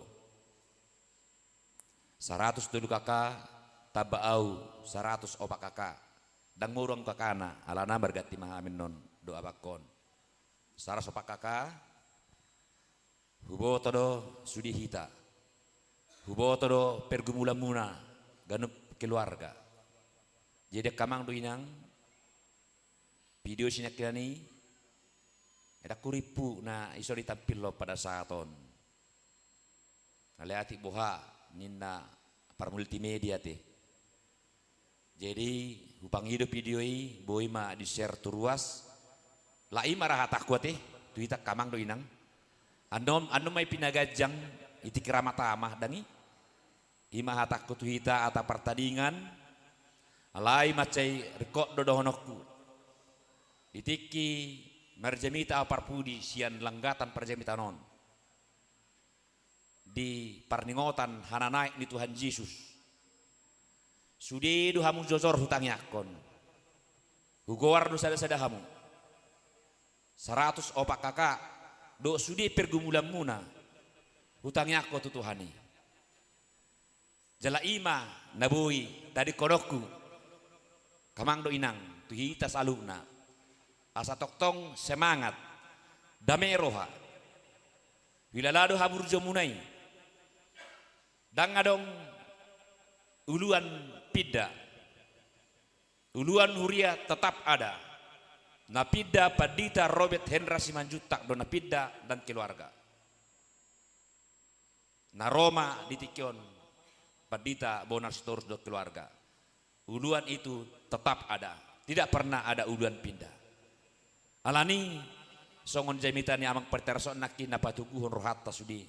Saratus tolu K K, tamba au saratus opat K K. Ndang modom K K-na, alana marganti ma hami annon dohot abangkon. Saratus opat K K, huboto do sude hita. Huboto do pergumulanmuna ganup keluarga. Jadi angka amang dohot inang, video sian nangkinan i, ndang hurimpu na i so ditampilhon pada saat on. Alai atik boha ninna parmultimedia ate. Jadi hupangido video i, boi ma di-share tu ruas. Alai i ma ra hatangku ate, tu hita angka amang dohot inang. Annon, annon ma i pinaganjang, i tingki ra ma tama, ndang i. I ma hatangku tu hita ata partadingan, alai mansai ringkot do dohononku. Di tingki marjamita au parpudi sian langgatan parjamitaan on. Di parningotan hananaek ni Tuhan Jesus. Sude do hamu jojor hutangiangkon. Hugoar do sada-sada hamu. Saratus opat K K, dohot sude pergumulanmuna. Hutangiangkon tu Tuhan i. Jala i ma na boi tadingkononku. Angka amang dohot inang, tu hita saluhutna. Asa tongtong semangat, dame roha. Huilala do haburjuonmuna i. Ndang adong uluan pinda. Uluan huria tetap ada. Na pinda Pandita Robert Hendra Simanjuntak do na pinda dan keluarga. Na ro ma di tingki on Pandita Bonar Sitorus dohot keluarga. Uluan itu tetap ada, tidak pernah ada uluan pindah. Alani songon jamita ni amang Pandita Resort nangkin na patoguhon rohanta sude.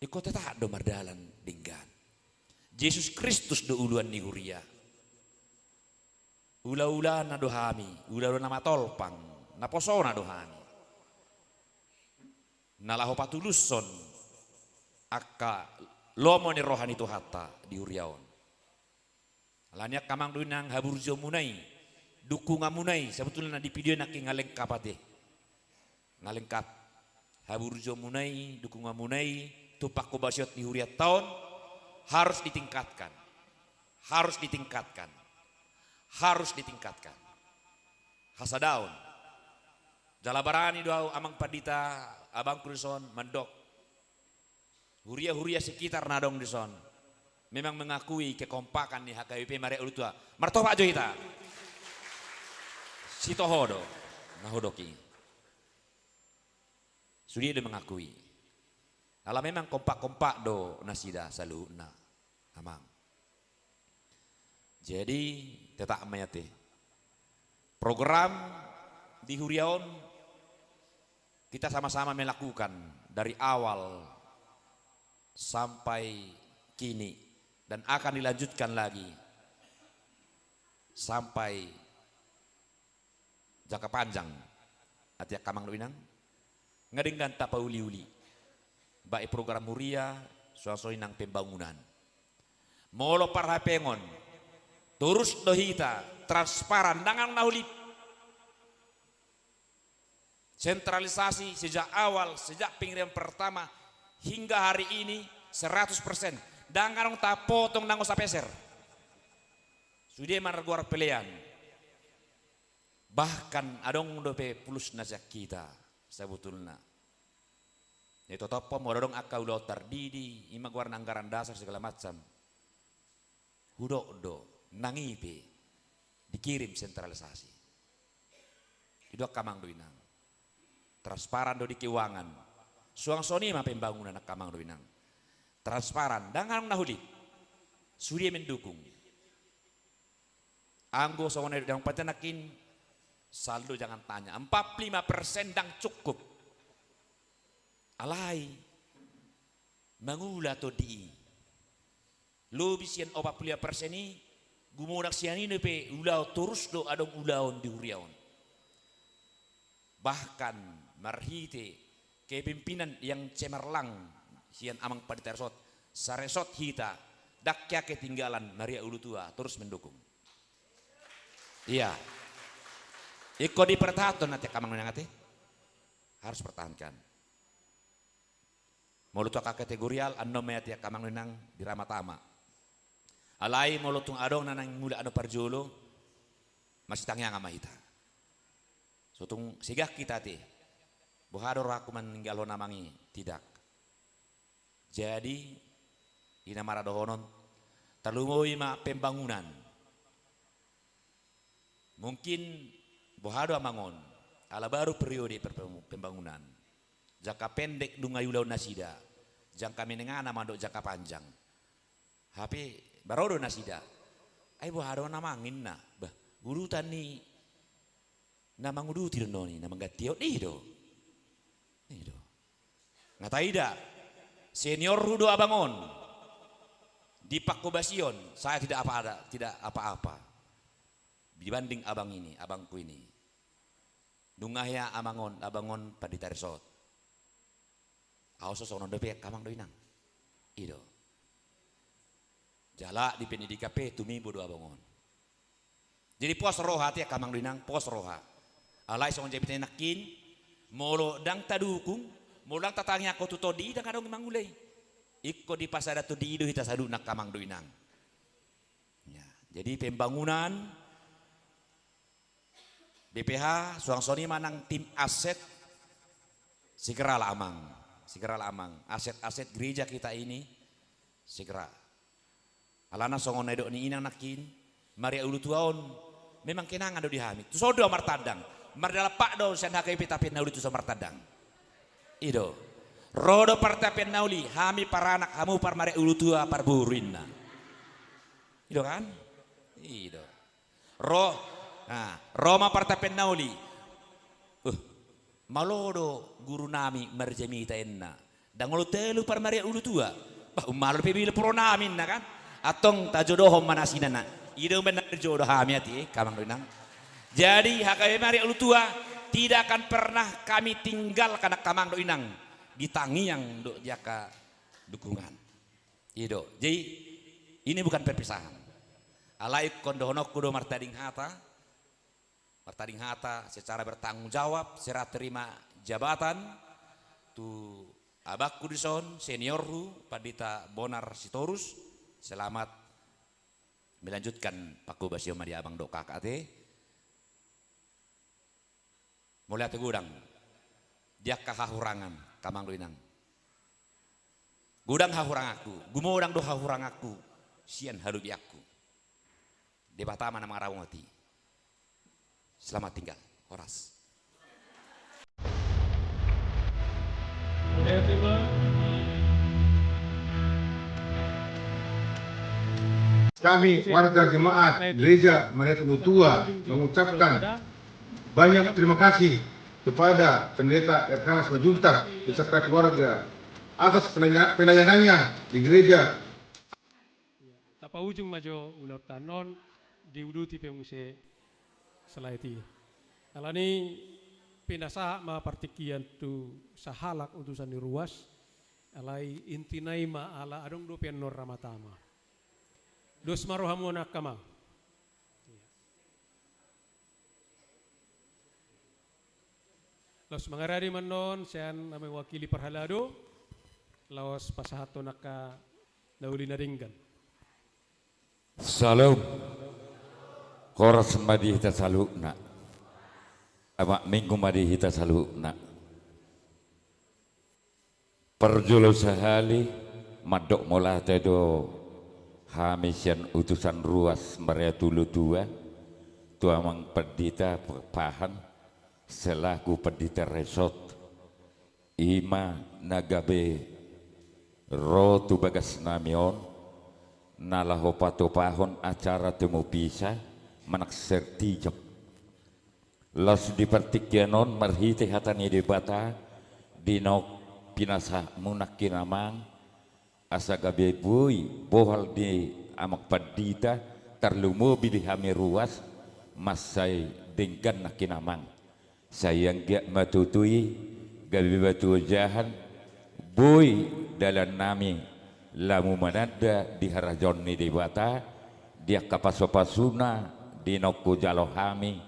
Ingkon tetap do mardalan denggan. Jesus Kristus do uluan ni huria. Ulaulana do hami, ulaula na matolpang, naposona do hami. Na laho patulushon angka lomo ni roha ni Tuhanta di huria on. Alani angka amang dohot inang, haburjuonmuna i, dukunganmuna i, sebetulna di video nangkin nga lengkap ate. Nga lengkap. Haburjuonmuna i, dukunganmuna i, tu pangkobasion ni hurianta on, harus ditingkatkan. Harus ditingkatkan. Harus ditingkatkan. Hasadaon. Jala barani do ahu amang pandita, abangku dison, mandok. Huria-huria sekitar na adong dison memang mengakui kekompakan ni H K B P Maria Ulutua. Martopak jo hita. Sitoho do na hudok i. Sude do mengakui. Ala memang kompak-kompak do nasida saluhutna, amang. Jadi, tetap ma i ate. Program di huria on kita sama-sama melakukan dari awal sampai kini dan akan dilanjutkan lagi sampai jangka panjang, ate angka amang dohot inang. Nga denggan tapauli-uli. Baik program huria, suang songon i nang pembangunan. Molo parhapengon, torus do hita, transparan, ndang adong na hulip. Sentralisasi sejak awal, sejak pengiriman pertama hingga hari ini, seratus persen. Ndang adong tapotong nanggo sapeser. Sude margoar pelean. Bahkan adong dope pulusna sian hita, sabotulna. Jadi totop on molo adong angka ulaon tardidi, ima goarna anggaran dasar segala macam. Hudok do, nang i pe dikirim sentralisasi. I do angka amang dohot inang. Transparan do di keuangan. Suang songon i ma pembangunan angka amang dohot inang. Transparan, ndang adong na hulip. Sude mendukung. Anggo songon na didok amang pandita nangkin, saldo jangan tanya. Empat puluh lima persen ndang cukup. Alai mangula tondi i. Lobi sian opat puluh lima persen i, gumodang sian i dope ulaon, torus do adong ulaon di huria on. Bahkan marhite kepemimpinan yang cemerlang sian amang pandita resort, saresort hita, ndang hea ketinggalan Maria Ulutua, torus mendukung. Iya. Ingkon dipertahankan nanti angka amang dohot inang ate. Harus pertahankan. Molo tu angka kategorial, annon ma i ate angka amang dohot inang di rama tama. Alai molo tung adong na naeng mulak annon parjolo, masitangiangan ma hita. So tung sega hita ate. Boha do rohangku maninggalhon amang i, tidak. Jadi, i na maradohonon, tarlumobi ma pembangunan. Mungkin boha do amang on, ala baru periode per-, pembangunan. Jangka pendek nunga iulahon nasida, jangka menengah na mandok jangka panjang. Hape baru do nasida. Ai boha do amang inna, bah, urutan ni na manguduti do annon i, na manggantihon i do. I do. Nga taida, seniorhu do abang on. Di pangkobasion, saya tidak apa ada, tidak apa-apa. Dibanding abang ini, abangku ini. Nunga hea amang on, abang on pandita resort. Ahu so songon on dope angka amang dohot inang. I do. Jala di pendidikan pe tumimbo do abang on. Jadi pos roha ate angka amang dohot inang, pos roha. Alai songon jamita nangkin, molo ndang tadukung, molo ndang tatangiangkon tu tondi i, ndang adong mangula i. Ingkon dipasada tondi i do hita saluhutna angka amang dohot inang. Ya, jadi pembangunan B P H, suang songon i ma nang tim aset, segeralah amang, segeralah amang. Aset-aset gereja kita ini, segera. Alana songon na nidok ni inang nangkin, Maria Ulutua on, memang kenangan do di hami. Tuson do ahu martandang. Mardalan pat do sian H K B P tapi na uli tuson martandang. I do. Ro do partapian na uli, hami paranak, hamu parmaria ulutua, parboru, ninna. I do kan? I do. Ro, nah, ro ma partapian na uli. Uh, malo do guru nami marjamita, ninna. Ndang olo talu parmaria ulutua. Bah, ummalo pe bila puro nami, ninna kan. Antong tajodohon ma nasida, ninna. I do umbahen na marjodo hami ate, angka amang dohot inang. Jadi, H K B P Maria Ulutua tidak akan pernah kami tinggalkan, angka amang dohot inang, di tangiang dohot di angka dukungan. I do. Jadi, ini bukan perpisahan. Alai ingkon dohononku do martading hata, martading hata secara bertanggung jawab, serah terima jabatan, tu abangku dison, seniorhu, Pandita Bonar Sitorus. Selamat melanjutkan pangkobasion ma di abang dohot kakak ate. Mauliate godang di angka hahurangan, angka amang dohot inang. Godang hahuranganku, gumodang do hahuranganku sian halobianku. Debata ma na mangaramoti. Selamat tinggal. Horas. Kami, warga jemaat Gereja Maria Ulutua, mengucapkan banyak terima kasih kepada Pendeta R H Simanjuntak beserta keluarga atas penaya-, pelayanannya di gereja. Tapaujung ma jo ulaonta on, diuduti pe muse selai i. Alani pinasahat ma partingkian tu sahalak utusan ni ruas, alai intina i ma ala adong dope annon ramatama. Dos ma rohamu, angka amang. Laos mangaradi ma annon sian na mewakili parhalado, laos pasahathon angka na uli na denggan. Syalom. Horas ma di hita saluhutna. Selamat Minggu ma di hita saluhutna. Parjolo sahali, mandok mauliate do hami sian utusan ruas Maria Ulutua, tu amang pandita Pakpahan, selaku pandita resort, i ma na gabe ro tu bagas nami on, na laho patupahon acara temu pisa, manang sertijab. Laos di partingkian on marhite hata ni Debata, dinaon pinasahatmu nangkin amang, asa gabe boi bohal di amang pandita, tarlumobi di hami ruas, mansai denggan nangkin amang. Sai anggiat ma tutu i gabe batu ojahan, boi dalan nami lamu mananda di harajaon ni Debata, di angka pasupasuna, dinaon hujalo hami,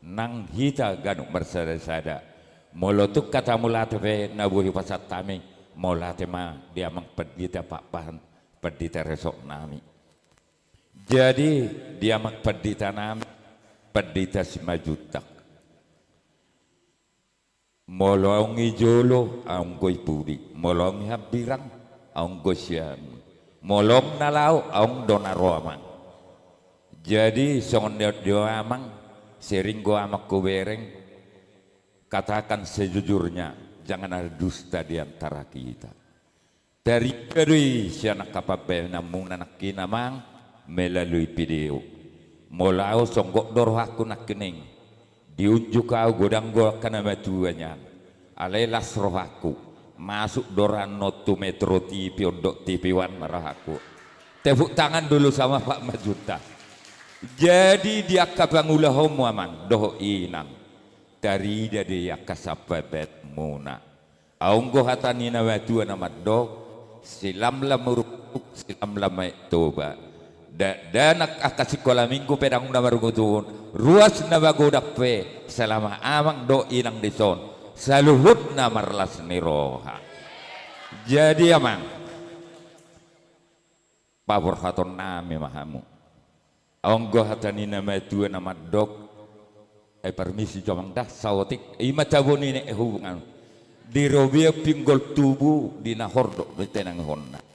nang hita ganup marsadasada. Molo tung hata mauliate pe na boi hupasahat hami, mauliate ma di amang pandita Pakpahan, pandita resort nami. Jadi, di amang pandita nami, Pandita Simanjuntak. Molo ahu i jolo, ahu anggo i pudi. Molo ahu i hambirang, ahu anggo sian. Molo ahu na laho, ahu do na ro amang. Jadi, songon na nidok ni amang, sering do amang hubereng, katakan sejujurnya, jangan ada dusta di antara kita. Tarida do i sian angka pambahenanmuna nangkin amang melalui video. Molo ahu songgop do rohangku nangkining. Diunjuk ahu godang do angka na matua nian. Alai las rohangku. Masuk do ra annon tu Metro T V on dohot T V One rohangku. Tepuk tangan dulu sama Pak Manjuntak. Jadi di angka pangulahonmu amang dohot inang. Tarida do i angka sampabetmuna. Adong do hata ni na matua na mandok, silamlam uruk, silamlam aek Toba. Dakdanak angka sikola minggu pe dang na marungutungun, ruas na magodang pe, selama amang dohot inang dison, saluhutna marlas ni roha. Jadi amang, paborhaton nami ma hamu. Adong do hata ni na matua na mandok, eh, parmisi jo amang da, saotik, i ma tabo ni nenek hubungan. Di robean pinggol tubu, di na hordok do tenangihonna.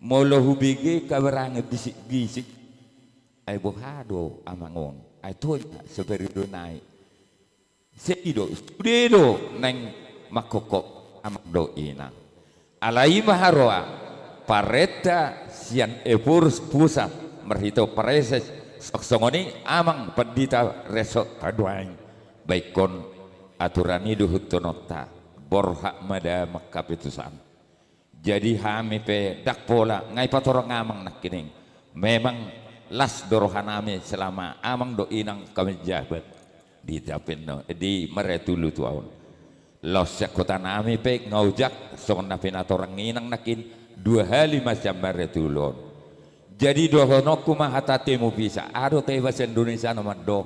Molo hubege kabarange bisik-bisik, ai boha do amang on, ai toya saparido nai. Segi do, sude do naeng mangkongkop amang dohot inang. Alai ma haroa parenta sian Ephorus Pusat marhite praeses, songon i amang pandita resort haduan. Baenon aturan i dohononta, borhat ma damang hapetusan. Jadi hami pe ndang pola, nga i patorang amang nangkining. Memang las do rohanami selama amang dohot inang hami jabat di Tapin, di Maretulo tu ahu on. Laos sian hutanami pe nga ojak songon na pinatorang inang nangkin, dua hali ma sian Maretulo on. Jadi dohononku ma hata temu pisa, adong hata bahasa Indonesia na mandok.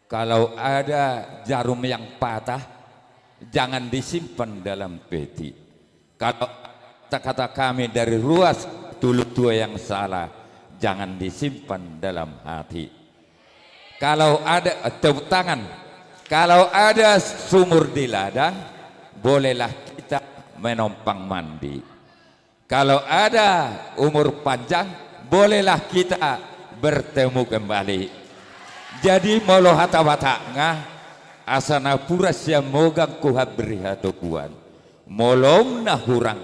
Kalau ada jarum yang patah, jangan disimpan dalam peti. Kalau kata-kata kami dari ruas tulustua yang salah, jangan disimpan dalam hati. Kalau ada, eh, tepuk tangan. Kalau ada sumur di ladang, bolehlah kita menumpang mandi. Kalau ada umur panjang, bolehlah kita bertemu kembali. Jadi molo hata Batakna, asa napuran sian mogang huhambiri hatoguan. Molo na hurang,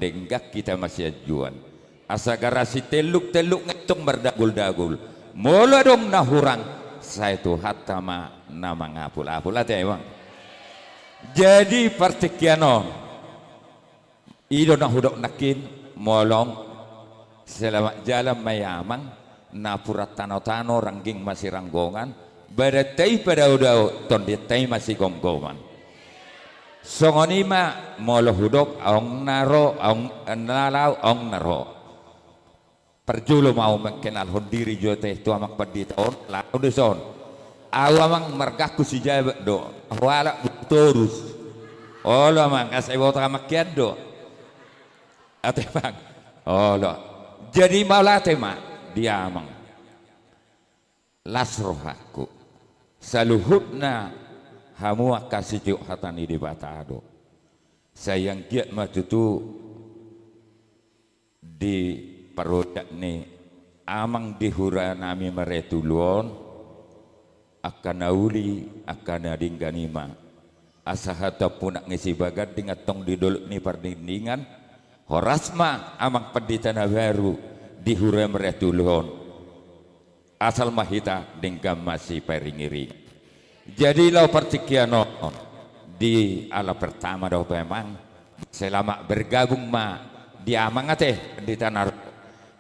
denggan hita masianjuan. Asa garasi telluk-telluk nga tong mardagul-dagul. Molo adong na hurang, sai Tuhanta ma na mangapul-apul, ate amang. Jadi partingkian on. I do na hudok nangkin, molo selamat jalan ma i amang, napuran tano-tano rangging masiranggongan, badanta i padao-dao, tondinta i masigomgoman. Songon i ma molo hudok, aung na ro, aung na lao, aung na ro. Parjolo ma ahu mangkenalhon diri jo ate tu amang pandita on, laho dison. Ahu amang margaku Sijabat do, ahu halak Buku Torus. Olo amang, asa iboto amang hian do. Ate amang. Olo. Jadi mauliate ma di amang. Las rohangku. Saluhutna hamu angka sitiop hata ni Debata do. Sai anggiat ma tutu di parojak ni amang di huranami Maretulo on, angka na uli, angka na denggan i ma. Asa hatampunak ni Sibaganding antong di dolok ni Pardingdingan, horas ma amang pandita na baru di hura Maretulo on. Asal ma hita denggan masiparingiring. Jadi laho partingkian on di ala pertama dope amang, selamat bergabung ma di amang ate pandita na ro.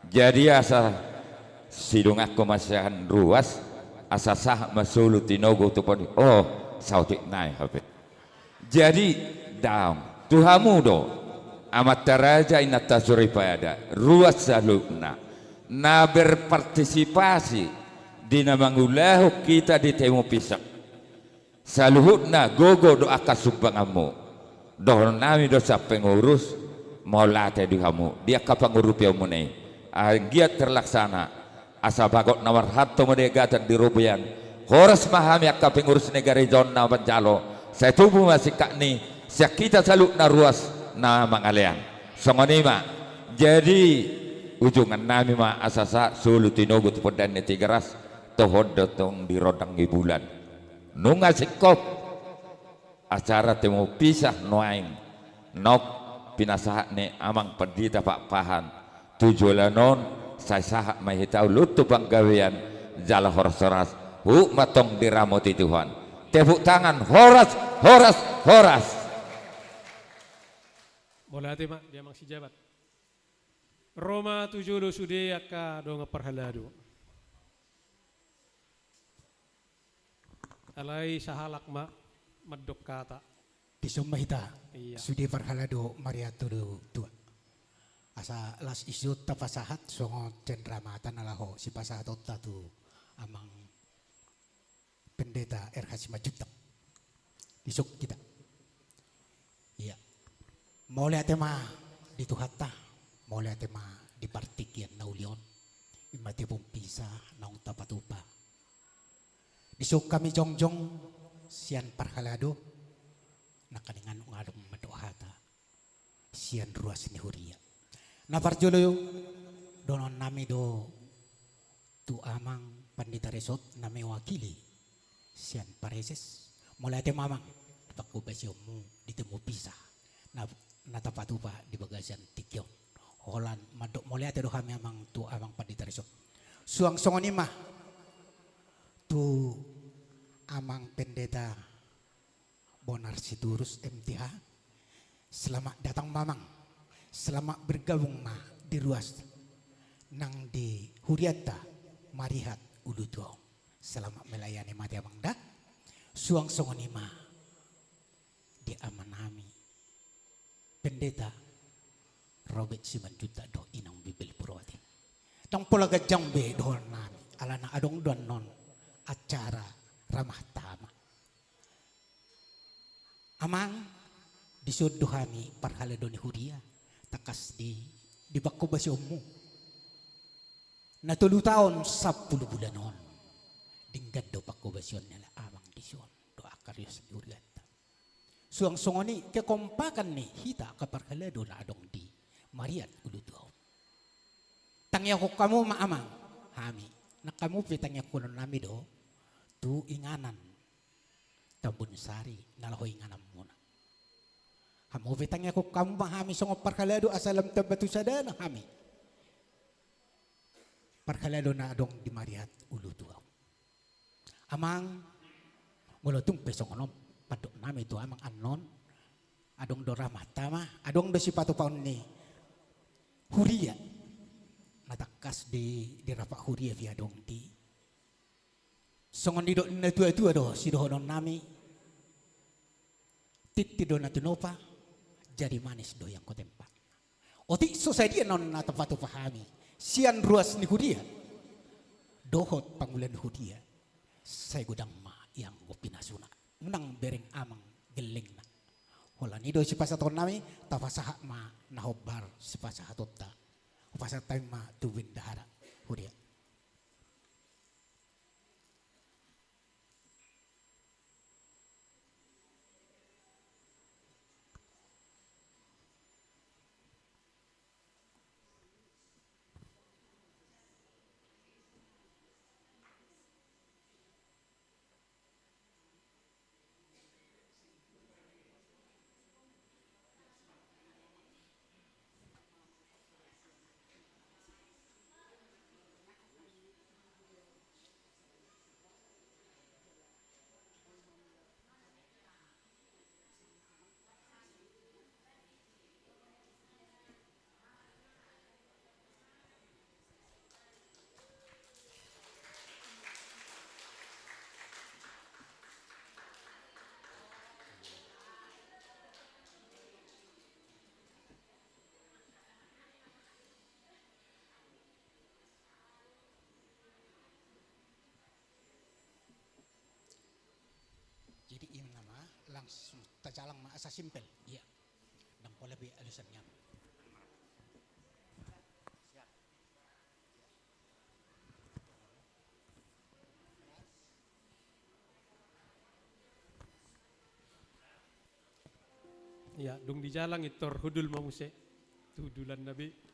Jadi asa sidungakku ma sian ruas, asa sahat ma solu tinogu tu podi. Oh, saotik nai hape. Jadi, daong, tu hamu do, amanta raja, inanta soripada, ruas saluhutna, na berpartisipasi di na mangulahon hita di Temu Pisa. Saluhutna gogo do angka sumbanganmu. Dohononnami do sian pengurus, mauliate di hamu, di angka pangurupion muna i. Anggiat terlaksana, asa bagot na marhalto ma di agatan di robean. Horas ma hami angka pengurus ni gareja on na manjalo. Sai tubu ma singkat ni sian hita saluhutna ruas na mangalean. Songon i ma. Jadi ujungannami ma asa sahat solu tinogu tu pondan ni Tigaras, toho do tong di rondang ni bulan. Nunga singkop acara Temu Pisa nuaeng, naung pinasahat ni amang pandita Pakpahan. Tu joloan on, sai sahat ma hita ulut tu panggabean, jala horas-horas, huhut ma tong diramoti Tuhan. Tepuk tangan, horas, horas, horas. Mauliate ma di amang Sijabat. Ro ma tu jolo sude angka dongan parhalado. Alai sahalak ma mandok hata. Dison ma hita. Iya. Sude parhalado Maretulo tua. Asa las isu tapasahat songon cenderamata na laho sipasahatonta tu amang Pendeta R H Simanjuntak. Dison hita. Iya. Mauliate ma di Tuhanta, mauliate ma di partingkian na uli on. I ma Temu Pisa naung tapatupa. Dison hami jongjong sian parhalado, nangkaningan nunga adong mandok hata sian ruas ni huria. Na parjolo dohononnami do tu amang pandita resort na mewakili sian praeses. Mauliate ma amang, panghobasionmu di Temu Pisa. na, na tapatupa di bagasan tingki on. Holan mandok mauliate do hami amang tu amang pandita rison. Suang songon i ma tu amang pendeta Bonar Siturus M T H. Selamat datang mamang. Selamat bergabung ma di ruas nang di hurianta Marihat Ulutua on. Selamat melayani ma di amang da. Suang songon i ma di amanami pendeta Robert Simanjuntak dohot inang Bibel Purwati. Ndang pola ganjang be dohononnami alana adong do annon acara ramah tamah. Amang, dison do hami parhalado ni huria, tangkas di, di panghobasionmu. Na tolu taon sampulu bulan on, denggan do panghobasion ni amang dison dohot angka rios ni hurianta. Suang songon i kekompakan ni hita angka parhalado na adong di Marihat Ulutua on. Tangiangkon hamu ma amang hami, nang hamu pe tangiangkononnami do tu inganan Tambun Sari na laho ingananmuna. Hamu pe tangiangkon hamu ma hami songon parhalado asa lam tamba tu sadana hami parhalado na adong di Marihat Ulutua on. Amang, molo tung pe songon on pandoknami tu amang annon, adong do ramah tamah, adong do sipatupaon ni huria na tangkas di, di rapat huria pe adong di. Songon nidok ni natuatua do sidohononnami. Tintin do na tinopa, jari manis do ianggo tempatna. Otik so sadia annon na tapatupa hami sian ruas ni huria dohot pangula ni huria, sai godang ma ianggo pinasuna. Unang bereng amang gellengna. Holan i do sipasahatonnami, tapasahat ma na hombar sipasahatonta. Hupasahat hami ma tu bendahara huria. Jadi ima nama langsung tajalang ma asa simpel. Iya. Ndang pola be alusan nian. Iya, dung dijalang i tor hundul ma muse tu hundulanna be.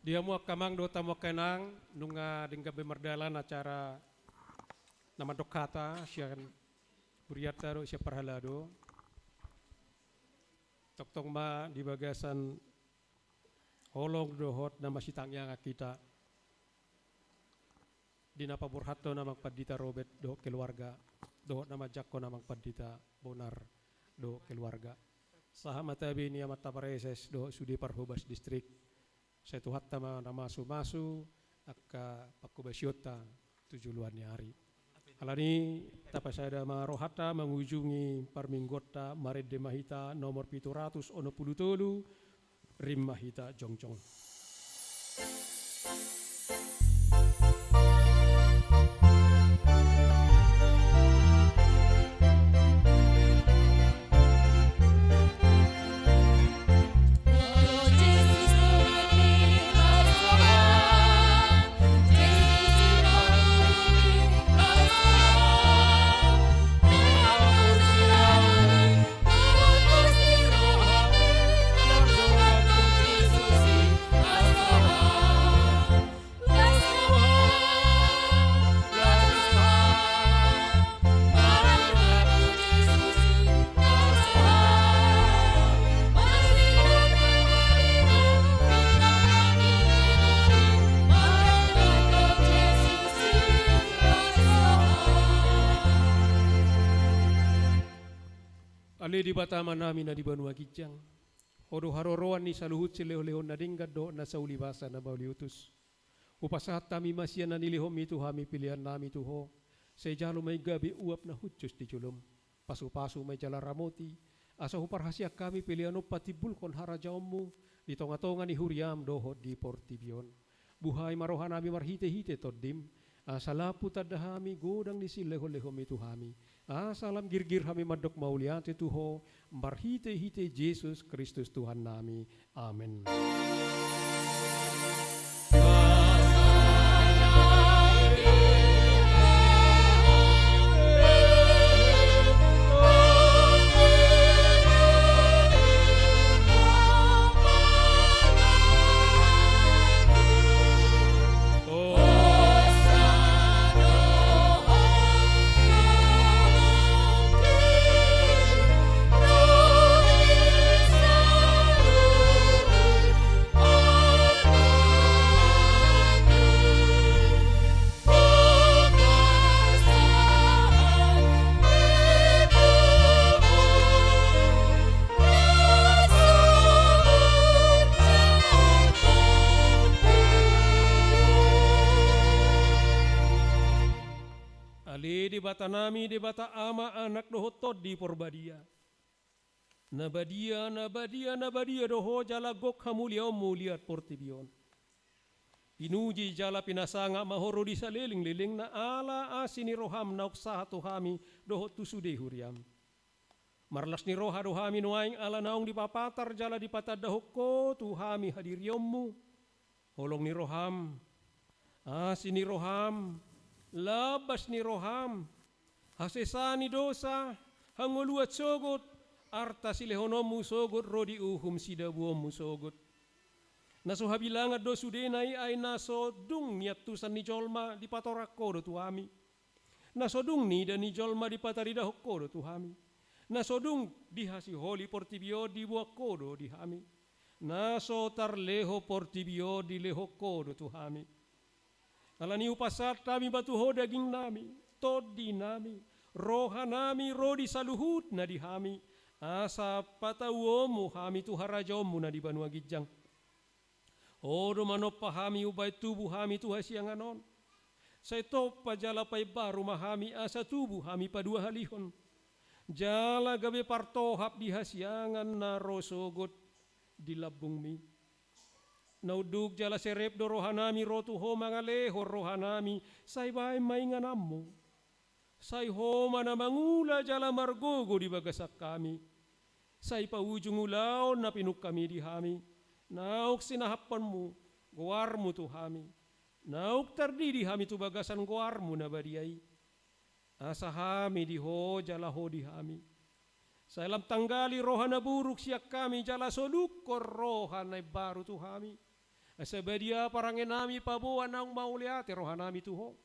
Di hamu angka amang dohot hamu angka inang, nunga denggan be mardalan acara na mandok hata sian hurianta dohot sian parhalado. Tongtong ma di bagasan holong dohot na masitangiangan hita di na paborhathon amang pandita Robert dohot keluarga, dohot na manjangkon amang pandita Bonar dohot keluarga. Sahat ma tabe ni amanta Praeses dohot sude parhobas distrik. Sai Tuhanta ma na mamasu-masu angka panghobasionta tu joloan ni ari. Alani i, tapasada ma rohanta mangujungi parmingguonta, marende ma hita nomor pitu ratus onom pulu tolu, Rim ma hita jongjong. Ale Debata Amanami na di banua ginjang, Ho do haroroan ni saluhut silehon-lehon na denggan dohot na saulibasa na mauliutus. Hupasahat hami ma sian na nilehonMi tu hami peleannami tu Ho. Sai jalo ma i gabe uap na hushus di joloM. Pasu-pasu ma i jala ramoti, asa huparhaseang hami pelean on patimbulhon harajaonMu di tonga-tonga ni huriaM dohot di portibi on. Buhai ma rohanami marhite-hite TondiM, asa lam hutanda hami godang ni silehon-lehonMi tu hami, asa lam girgir hami mandok mauliate tu Ho, marhite-hite Jesus Kristus Tuhannami. Amen. Ale Debatanami, Debata Ama, Anak dohot Tondi Porbadia. Na badia, na badia, na badia do Ho jala gok hamuliaonMu liat portibi on. Pinuji jala pinasangap ma Ho ro di saleleng-lelengna ala asi ni rohaM naung sahat tu hami dohot tu sude huriaM. Marlas ni roha do hami nuaeng ala naung dipapatar jala dipatandahon Ho tu hami hadirionMu. Holong ni rohaM, asi ni rohaM, lambas ni rohaM, hasesaan ni dosa, hangoluan sogot, arta silehononMu sogot ro di uhum sidabuonMu sogot. Na so habilangan do sudena i, ai na so dung niantusan ni jolma dipatorang Ho do tu hami. Na so dung niida ni jolma dipataridahon Ho do tu hami. Na so dung dihasiholi portibi on diboan Ho do di hami. Na so tarleho portibi on dilehon Ho do tu hami. Alani i hupasahat hami ma tu Ho dagingnami, tondinami, rohanami ro di saluhutna di hami, asa patauonMu hami tu harajaonMu na di banua ginjang. Ho do manompa hami umbahen tubu hami tu hasiangan on. Sai tompa jala paimbaru ma hami asa tubu hami paduahalihon. Jala gabe partohap di hasiangan na ro sogot di lambungmi. Na unduk jala serep do rohanami ro tu Ho mangalehon rohanami, sai bahen ma ingananMu. Sai Ho ma na mangula jala margogo di bagasan hami. Sai paujung ulaon na pinungkami di hami, naung sinahapkonMu goarMu tu hami. Naung tardidi hami tu bagasan goarMu na badia i. Asa hami di Ho jala Ho di hami. Sai lam tanggali roha na buruk sian hami jala solukkon roha na imbaru tu hami. Asa badia parangenami, paboa naung mauliate rohanami tu Ho.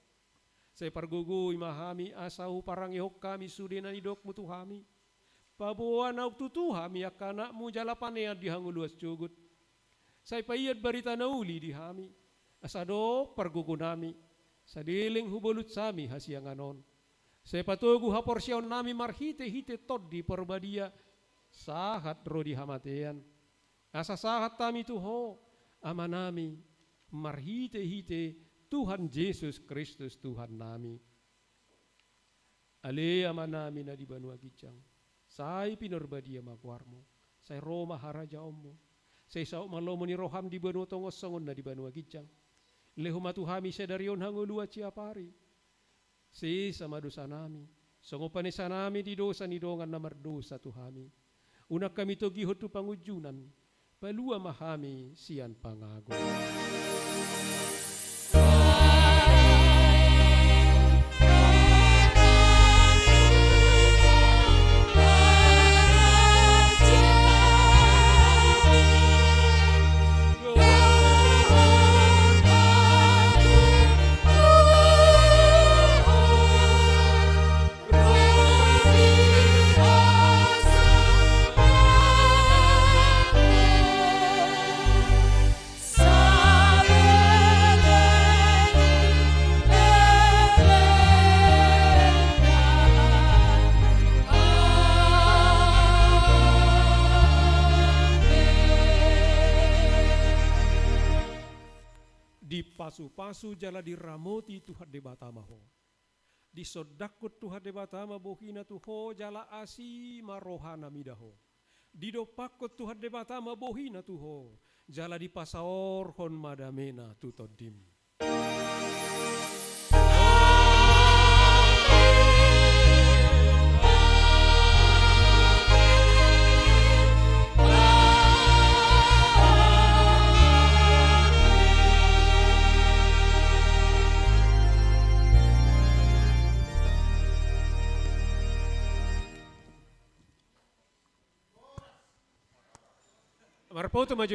Sai pargogoi ma hami asa huparangehon hami sude na nidokmu tu hami. Paboa naung tutu hami angka anakmu jala panean di hangoluan sogot. Sai paian barita na uli di hami, asa dok pargogonami, saleleng hubolut hami hasiangan on. Sai patogu haporseaonnami marhite-hite Tondi Parbadia, sahat ro di hamatean. Asa sahat hami tu Ho, Amanami, marhite-hite Tuhan Jesus Kristus Tuhannami. Ale Amanami na di banua ginjang, sai pinarbadia ma goarmu, sai ro ma harajaonmu, sai saut ma lomo ni roham di banua tonga on songon na di banua ginjang. Lehon ma tu hami sadari on hangoluan siapari. Sesa ma dosanami, songon panesanami di dosa ni dongan na mardosa tu hami. Unang hami togihon tu pangunjunan, palua ma hami sian pangago. Dipasu-pasu jala diramoti Tuhan Debata ma ho. Disondangkon Tuhan Debata ma bohina tu ho jala asi ma rohana mida ho. Didompakkon Tuhan Debata ma bohina tu ho jala dipasaorhon ma damena tu tondim. Marpoto ma jo.